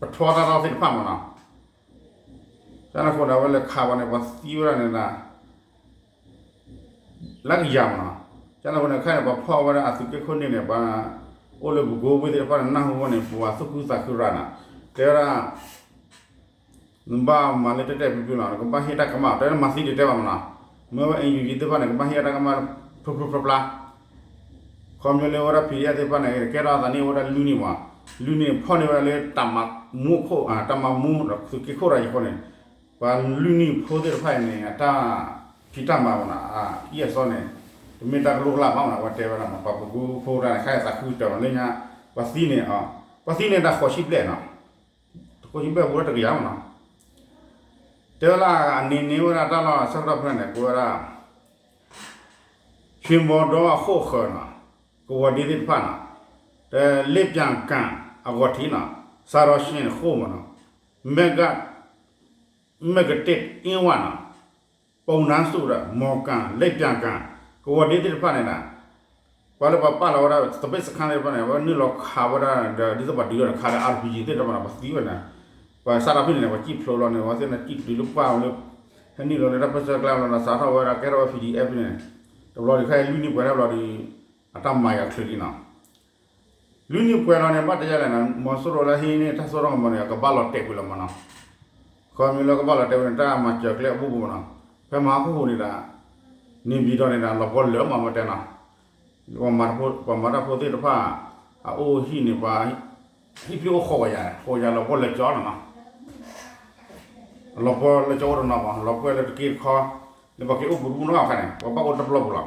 ပထွီတၢ်ထီၣ်သ့ၣ်တဖၣ်မးနီၤ တၢ်န့ၣ်အဃိန့ၣ် အဝဲလဲၤခးဝဲန့ၣ် ပှၤသံဝဲဒၣ်န့ၣ်ဒၣ် လၢကယၤမနီၤ. ကန့ၣ်အဃိန့ၣ် ခဲအံၤန့ၣ် ပှၤဖီၣ်ဝဲဒၣ်အသုးက့ခိၣ်န့ၣ်န့ၣ် ပှၤအိၣ်လၢပကိဝ့ၢ်သ့ၣ်တဖၣ်န့ၣ် နၢ်ဟူဝဲန့ၣ် ပှၤသူၣ်ခုသးခုရၤနီၤ. တဲဝဲဒၣ် နဘၣ်မၤလၢတဲတဲဖျုဖျုလီၤ, နကဘၣ်ဟ့ၣ်တၢ်ကမၣ်, တဲဝဲဒၣ်မၤသံတတဲဘၣ်မနီၤ. မ့ၢ်ဝဲ NUG သ့ၣ်တဖၣ်န့ၣ် ကဘၣ်ဟ့ၣ်တၢ်ကမၣ် ဖျိဖျိဖျါဖျါ ခီဖျိလၢဝဲဒၣ် PDF သ့ၣ်တဖၣ်န့ၣ် ကဲထီၣ်အသးန့ၢ်ဝဲဒၣ်လွံၢ်နံၣ်မး, လွံၢ်နံၣ်ဖီၣ်န့ၢ်ဝဲဒၣ်လၢတၢ်မၤမူခိၣ်, တၢ်မၤမူ သုးက့ခိၣ်တဂၤအံၤအဃိန့ၣ်, ပှၤလွံၢ်နံၣ်ဖိသ့ၣ်တဖၣ်အံၤန့ၣ် အတၢ်ဖံးတၢ်မၤမနီၤ, အအံၣ်အစီန့ၣ် တမ့ၢ်တၢ်ကလိကလၢ်ဘၣ်မနီၤ, အဝဲတဲဝဲဒၣ်မး, ပှၤပကိဖိတၢ်န့ၣ် ခဲအံၤသးခုတၢ်မးလၢညါ, ပှၤသံန့ၣ်, ပှၤသံန့ၣ်တၢ်ဃိးဆံဘျဲၣ်နီၤ, ဃိးဆံဘျဲၣ်ပူၤလၢတကယၤမနီၤ. တဲဝဲဒၣ်အန့ၣ်န့ၢ်ဝဲဒၣ်တၢ်လီၢ်အဆၢကတီၢ်ဖဲန့ၣ် ကိးဝဲဒၣ် ရွှေမော်ဒေါအခိၣ်ဃၢၤနီၤ, ကဝီၤဒ့သ့ၣ်တဖၣ်နီၤ, ဒီး လ့ပၠၣ်ကၣ် အဂီၢ်ထံးနီၤ, စၤရီၤရှ့ၣ်ဃိၣ်မနီၤ, မဲက, မဲကတ့ၣ်အ့ဝၣ်နီၤ, ပူၤနါစူၣ်ဒီး မော်ကၣ် လ့ပၠၣ်ကၣ် ကဝီၤဒ့သ့ၣ်တဖၣ်န့ၣ်ဒီး ပှၤလၢပှၤပာ်လီၤဝဲဒၣ် သပိတ်စခန်း သ့ၣ်တဖၣ်န့ၣ် အဝဲနုာ်လီၤခးဝဲဒၣ်ဒီး ဒ်သိးပှၤဒုးဒီးခးဒီး RPG သ့ၣ်တဖၣ်န့ၣ် ပှၤသံဝဲန့ၣ်, ပှၤစးထီၣ်ဖဲန့ၣ်န့ၣ် ပှၤစံၣ်ဖျိးလီၤန့ၣ် အဝဲသ့ၣ်န့ၣ်စံၣ်တုၤလၢပှၢ်လၢ ဟဲနုာ်လီၤလၢတၢ်ပၢၢ်ဆၢကျါလီၤဒီး စးထီၣ်ဝဲဒၣ်ကဲထီၣ်ဝဲ PDF ဖဲန့ၣ်, တဘျီဒုးခဲအံၤလွံၢ်နံၣ်ပှဲၤထီၣ်ဘျီဒီး အတၢ်မၤယၤချုးလံနီၤ. လွံၢ်နံၣ်ပှဲၤလီၤန့ၣ် ဘၣ်တယါလဲၣ်နီၤ, မီၤစိရိၤလၢဟံးန့ၢ်တၢ်စိတၢ်ကမီၤန့ၣ် အကဘၣ်လီၤတဲာ်ကွံာ်လီၤမးနီၤ. ခီမ့ၢ်လၢကဘၣ်လီၤတဲာ်ကွံာ်န့ၣ် တၢ်မၤစၢၤကျဲအဘူၣ်ဘူၣ်မးနီၤ, ဖဲမဟါခိၣ်ဟူးန့ၣ်ဒီး န့ၣ်ပၠံၤဒီးန့ၣ်ဒီး လီၤပှီၢ်လၢာ်မး မ့ၢ်တဲနီၤ, ပှၤမၤတၢ်ဖိသ့ၣ်တဖၣ် အအိၣ်ဟံၣ်န့ၣ် ပှၤ ဟံၣ်ဖျၢၣ်အိၣ်ဃိးကယၤ, ဃိးကယၤလီၤပှီၢ်လၢာ်ကၠီလီၤနီၤ, လီၤပှီၢ်လၢာ်ကၠီအိၣ်တနီၤမး, လီၤပှီၢ်လၢတက့တခီ, လၢပှၤက့ၤအိၣ်ပူၤတဘူၣ်နီၤခါန့ၣ် ပှၤဘၣ်အိၣ်တပျီပူၤလီၤ.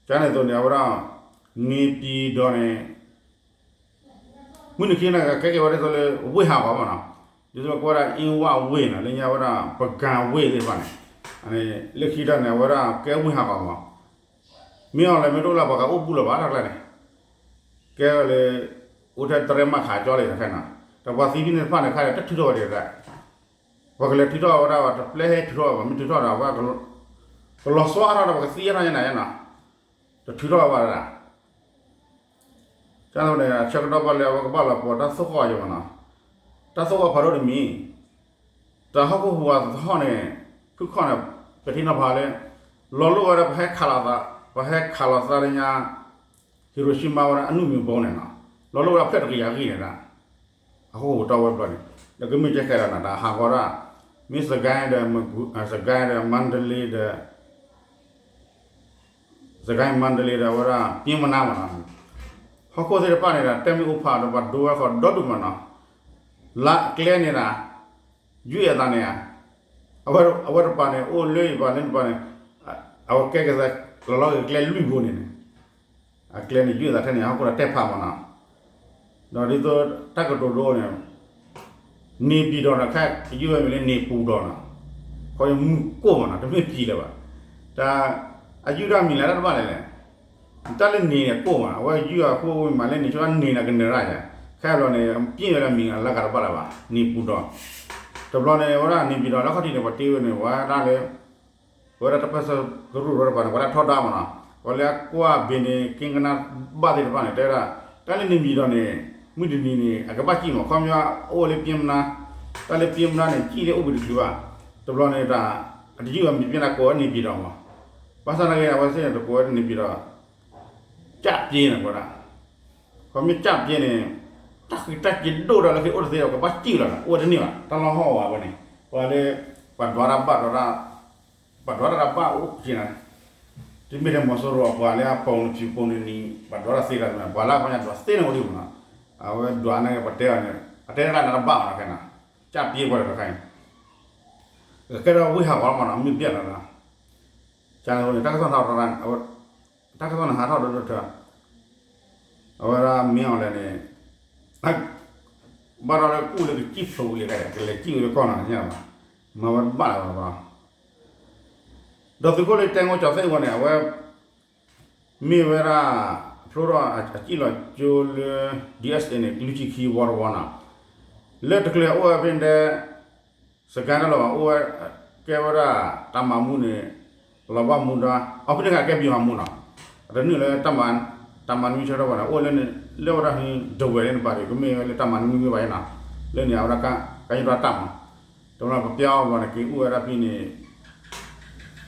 ကန့ၣ်အသိးန့ၣ် အဝဲဒၣ် န့ၣ်ပၠံၤဒီးန့ၣ် မုၢ်နံၤခံန့ၣ် ကကဲက့ၤဝဲဒ်သိးလၢ ဝ့ၢ်ဟးဂီၤမးနီၤ, ဒ်သိးလၢကဝဲဒၣ်အ့ဝ့ၢ်နီၤ, လၢညါဝဲဒၣ် ပကၣ်ဝ့ၢ်သ့ၣ်တဖၣ်န့ၣ်, လၢခံတၢ်န့ၣ် အဝဲဒၣ်ကဲဝ့ၢ်ဟးဂီၤမး, မ့ၢ်အီၤလဲၣ်မ့ၢ်တအိၣ်လၢပှၤကအိၣ်ဘူၣ်လၢၤဘၣ်တၢ်ကျါန့ၣ်, ကဲဝဲလၢ အိၣ်ထဲတရဲၣ်မးခးကၠီလၢတခါနီၤ, ဒီးပှၤသံဖဲန့ၣ်တဖၣ်န့ၣ် ခါဒီးတထုးထီၣ်ဝဲဒၣ် ပှၤကလဲၤထုးထီၣ်ဝဲဒၣ် ပှၤတပျဲဟဲထုးထီၣ်ဘၣ် မ့ၢ်ထုးထီၣ်ဒီး ပှၤကလီၤဆီအါထီၣ်ဒီး ပှၤကသံအါထီၣ်ညါန့ၣ်နီၤ, တထုးထီၣ်ဘၣ်ဒၣ်, ကန့ၣ်အဆၢကတီၢ်ဘၣ်လၢအဝဲကဘၣ်လီၤပှီၢ်တၢ်သိၣ်ဃီၣ်ယိာ်မးနီၤ, တၢ်သိၣ်ဃီၣ်ဖးဒိၣ်တမံၤ, တၢ်ဟီၣ်ခိၣ်ဟူးအသဟီၣ်န့ၣ်, ဖုၣ်ခီၣ်န့ၣ်, ပထံနီၤဖးလၢ လီၤလိၣ်ဝဲဒၣ်ပဟဲခးလီၤသး, ပဟဲခးလီၤသးလၢညါ ဟံၣ်ရိၣ်ၡံမါဝဲဒၣ်အနုၢ်မံၤဘိန့ၣ်နီၤ, လီၤလိၣ်ဝဲဒၣ်ဖျၢၣ်တကယၤဂံၢ်န့ၣ်ဒၣ်, အဃိဟူးတီၢ်ဝဲဘျီန့ၣ်, ဒီးကမ့ၢ်ကဲဃဲလီၤနၤ တၢ်ဟးဂီၤဒၣ်, မ့ၢ်စကဲဒီး, စကဲဒီး မါဒလ့ဒီး, စကဲ မါဒလ့ဒီး အဝဲဒၣ် ပျဉ်းမနါမနီၤ, ဟီၣ်ခိၣ်သ့ၣ်တဖၣ်န့ၣ်ဒီး တၢ်မ့ၢ်အိၣ်ဖးဒီးပှၤဒိဝဲဃီၤဒီဒူၣ်မနီၤ, လၢကျဲန့ၣ်ဒီး ယုၢ်အသးန့ၣ်ဧါ, အဝဲတပၤန့ၣ် အိၣ်လၢယပၤလၢနပၤန့ၣ်, အဝဲကဲကသး လီၤလီၤက့ၤကျဲလွံၢ်ဘိန့ၣ်န့ၣ်, အကျဲန့ၣ် ယုၢ်အသးထဲန့ၣ် ဟီၣ်ခိၣ်ဒီးတဲဖးမနီၤ, ဒီးဒ်သိးတၢ်ကတိၤဒိန့ၣ် န့ၣ်ပံၤဒီးနီၤ ခဲအံၤယုၢ်ဝဲမံၤလၢန့ၣ်ပူၤဒီးနီၤ, ခီယမုၢ်ကိၢ်မနီၤ တမ့ၢ်ပံၤလၢၤဘၣ်, တၢ် အယုၢ်တၢ်မံၤလၢတၢ်တဘၣ်လဲၣ်လဲၣ်, တၢ်လၢန့ၣ်န့ၣ်ကိၢ်မး အဝဲယုၢ်အခိၣ်ဝံၤမးလၢန့ၣ် ဆိတၢ်န့ၣ်န့ၣ်ကနၢၤရၣ်ယါ, ခဲအံၤဘျီန့ၣ် ပံၤဝဲလၢမံၤအလၢကတဘၣ်လၢၤဘၣ် န့ၣ်ပူၤဒီး, တဘျီန့ၣ် အဝဲဒၣ်န့ၣ်ပံၤဒီးလၢခီၣ်ထံးန့ၣ် ပှၤတ့ဝဲန့ၣ် ပှၤဒၣ်လၢ ပဝဲဒၣ်တၢ်ပၢၢ်ဆၢကရူၢ်တဖၣ်န့ၣ် ပှၤဒၣ်ထီဒါမနီၤ, ပှၤလၢအကွၢ်ဘ့ၣ်န့ၣ် က့ကနၣ်ဘၣ်သ့ၣ်တဖၣ်န့ၣ် တဲဝဲဒၣ် တၢ်လၢန့ၣ်ပံၤဒီးန့ၣ် မုၢ်တနံၤန့ၣ် အကဘၣ်စံၣ်မး ခီပညီ အိၣ်ဝဲလၢပျဉ်းမနါ, တၢ်လၢပျဉ်းမနါန့ၣ် စံၣ်လၢအိၣ်ဘှံးတချုးဘၣ်, တဘျီန့ၣ်တၢ် အတယုၢ်အမံၤပျဉ်းနါကိးဝဲန့ၣ်ပံၤဒီးမး, ဘၣ်ဆၣ်သနာ်က့ အဝဲသ့ၣ်န့ၣ် တကိးဝဲန့ၣ်ပံၤဒီး ကၠၣ်ပျဉ်းန့ၣ် ပဝဲဒၣ် ခီမ့ၢ်ကၠၣ်ပျဉ်းန့ၣ် တၢ်ဃံးတၢ်က့ၤဒိၣ်ဒီးလၢက့ၤအိၣ်တသ့ဒီး ကဘၣ်စံၣ်လီၤဒီး အိၣ်ဝဲတန့ၢ်ဘၣ် တၢ်လီၢ်ဟီၣ်ဝဲန့ၣ် ပှၤလၢ ပှၤဒွးတၢ်ဘၣ်ဒိးတၢ် ပှၤဒွးတၢ်တဘၣ်အိၣ်က့ၤနၤ, တမ့ၢ်ထဲမီၤစိရိၤပှၤလၢအပိာ်နဖံးပိာ်နလံၤ ပှၤဒွးတၢ်သ့တၢ်န့ၣ် ပှၤလၢအပှၤညါဒွးသ့န့ၣ်အိၣ်ဒံးမနီၤ, အဝဲဒွးန့ၣ်ပတဲအီၤန့ၣ် အတဲတၢ်လၢတဘၣ်မနီၤခဲနီၤ, ကၠၣ်ပျဉ်းပှၤဒီးတခါအံၤ ကကဲထီၣ်ဝ့ၢ်ဟးဂီၤမနီၤ မ့ၢ်ပျဲၢ်လီၤနီၤ, ကန့ၣ် တၢ်ကစီၣ်နၢ်ဟးထီၣ် တၢ်ကစီၣ်နၢ်ဟးထီၣ်ဒီးဒီးထၢ အဝဲဒၣ်မ့ၢ်အီၤလဲၣ်န့ၣ် ဘၣ်ဒီးလၢကူၣ်လၢကစံၣ်ဖျိးဝံၤလံ ကလဲၤစံၣ်ဝံၤလၢကီၢ်နီၤ ညါဘၣ် မၤဝဲတဘၣ်လၢၤဘၣ်, ဒီးသုးခိၣ်လၢတဲငိကၠီၤသ့ၣ်ဝဲန့ၣ် အဝဲ မ့ၢ်ဝဲဒၣ် ဖျိထီၣ်အစံၣ်လီၤကၠိလၢ DSA န့ၣ် ကလုၢ်ဆံခံဝီတဝီနီၤ, လၢတချုးအိၣ်ဝဲဖဲန့ၣ် စကဲတၢ်လီၤ အိၣ်ဝဲ ကဲဝဲဒၣ် တၢ်မၤမူန့ၣ် လီၤဘၣ်မူဒါ အီဖဲန့ၣ် ကဲဘံၣ်ဟးမူနီၤ, အတနုာ်လၢ တၢ်မၤနွံဆၢထီၣ်ဘၣ်န့ၣ် အိၣ်လၢ လၢဝဲဒၣ်ဟံးဒဝဲၢ်လၢနပၤဒံး ကမ့ၢ်ဝဲလၢတၢ်မၤနွံမ့ၢ်ဘၣ်အံၤနီၤ, လၢန့ၣ် အဝဲဒၣ် ကညီဒီတၢ်မၤ တဘျီပပျါအီၤဘျီန့ၣ် က့ၤအိၣ်ဝဲဒၣ်ဖဲန့ၣ်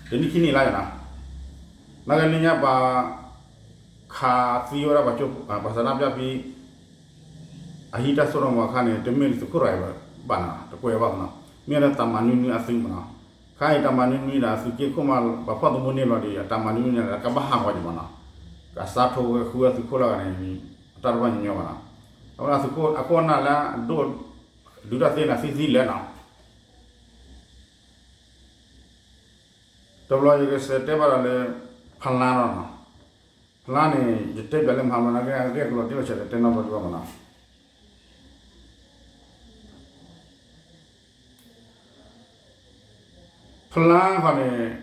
တနံၣ်ခံနံၣ်လါယနီၤ, နာ်က့လၢညါပှၤ ခးသံဝဲဒၣ်ပှၤကၠိ ပှၤဆန္ဒပြဖဲ အဟံးတၢ်စိတၢ်ကမီၤအခါန့ၣ် တမ့ၢ်လၢသုးခိၣ်ရၤဘၣ်နီၤ, တကွဲးဘၣ်မနီၤ, မ့ၢ်လၢတၢ်မၤနွံနွံအသုးမနီၤ, ခါအံၤတၢ်မၤနွံနွံဒီးသုးက့ခိၣ်မး ပှၤဖီၣ်သမူန့ၢ်ဘျီဒီး တၢ်မၤနွံနွံန့ၣ် ကဘၣ်ဟးဂီၤက့ၤမနီၤ, ကစးထီၣ်ဝဲဃုအသုးခိၣ်လၢဂၤန့ၣ် အတၢ်တဘၣ်ညီညီဘၣ်နီၤ, အဝဲဒၣ်သုးခိၣ်အခိၣ်အနၢ်လၢအဒိၣ် ဒုးတၢ်သ့န့ၣ် သံသံလဲၣ်နီၤ တဘျီယကစးတဲဘၣ်ဒီးလၢ ဖလါလီၤနီၤ, ဖလါန့ၣ် ယတဲပျးလၢမဟါမနီၤ ကဲအဂ့ၢ်ကလီၤတံၢ်လီၤဆဲးဒီးတဲနီတဘျီဒံးဘၣ်မနီၤ, ဖလါဃီန့ၣ်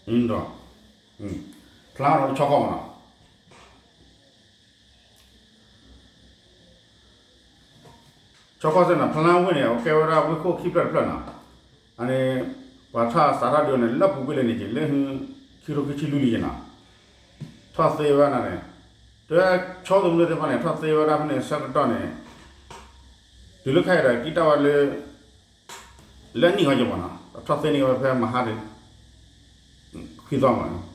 ဒီး ဖလါဒီးဆီခီမနီၤ ဆီခီစ့ၢ်နီၤ ဖလါဝ့ၢ်န့ၣ် အကဲဝဲဒၣ်ဝ့ၢ်ခိၣ်ခံဖျၢၣ်တဖျၢၣ်နီၤ, အန့ၣ် ပှၤထီၣ်စးထီၣ်ဒုးန့ၣ် လၢပူၤကွံာ်လၢန့ၣ်က့ၤ လၢ ခံကထိခံဆံလွံၢ်လံယနီၤ, ထီၣ်သ့ဝဲဒၣ်န့ၣ် တဆီသမူသ့ၣ်တဖၣ်န့ၣ် ထီၣ်သ့ဝဲဒၣ်ဖဲန့ၣ်ဆၢကတီၢ်န့ၣ် တုၤလၢခဲအံၤဒီး ကံၣ်တၢ်ဝဲလၢ လၢနံၣ်ဂီၤက့ၤမနီၤ ထီၣ်သ့န့ၢ်ဝဲဖဲမဟါ ခွံသီမနီၤ,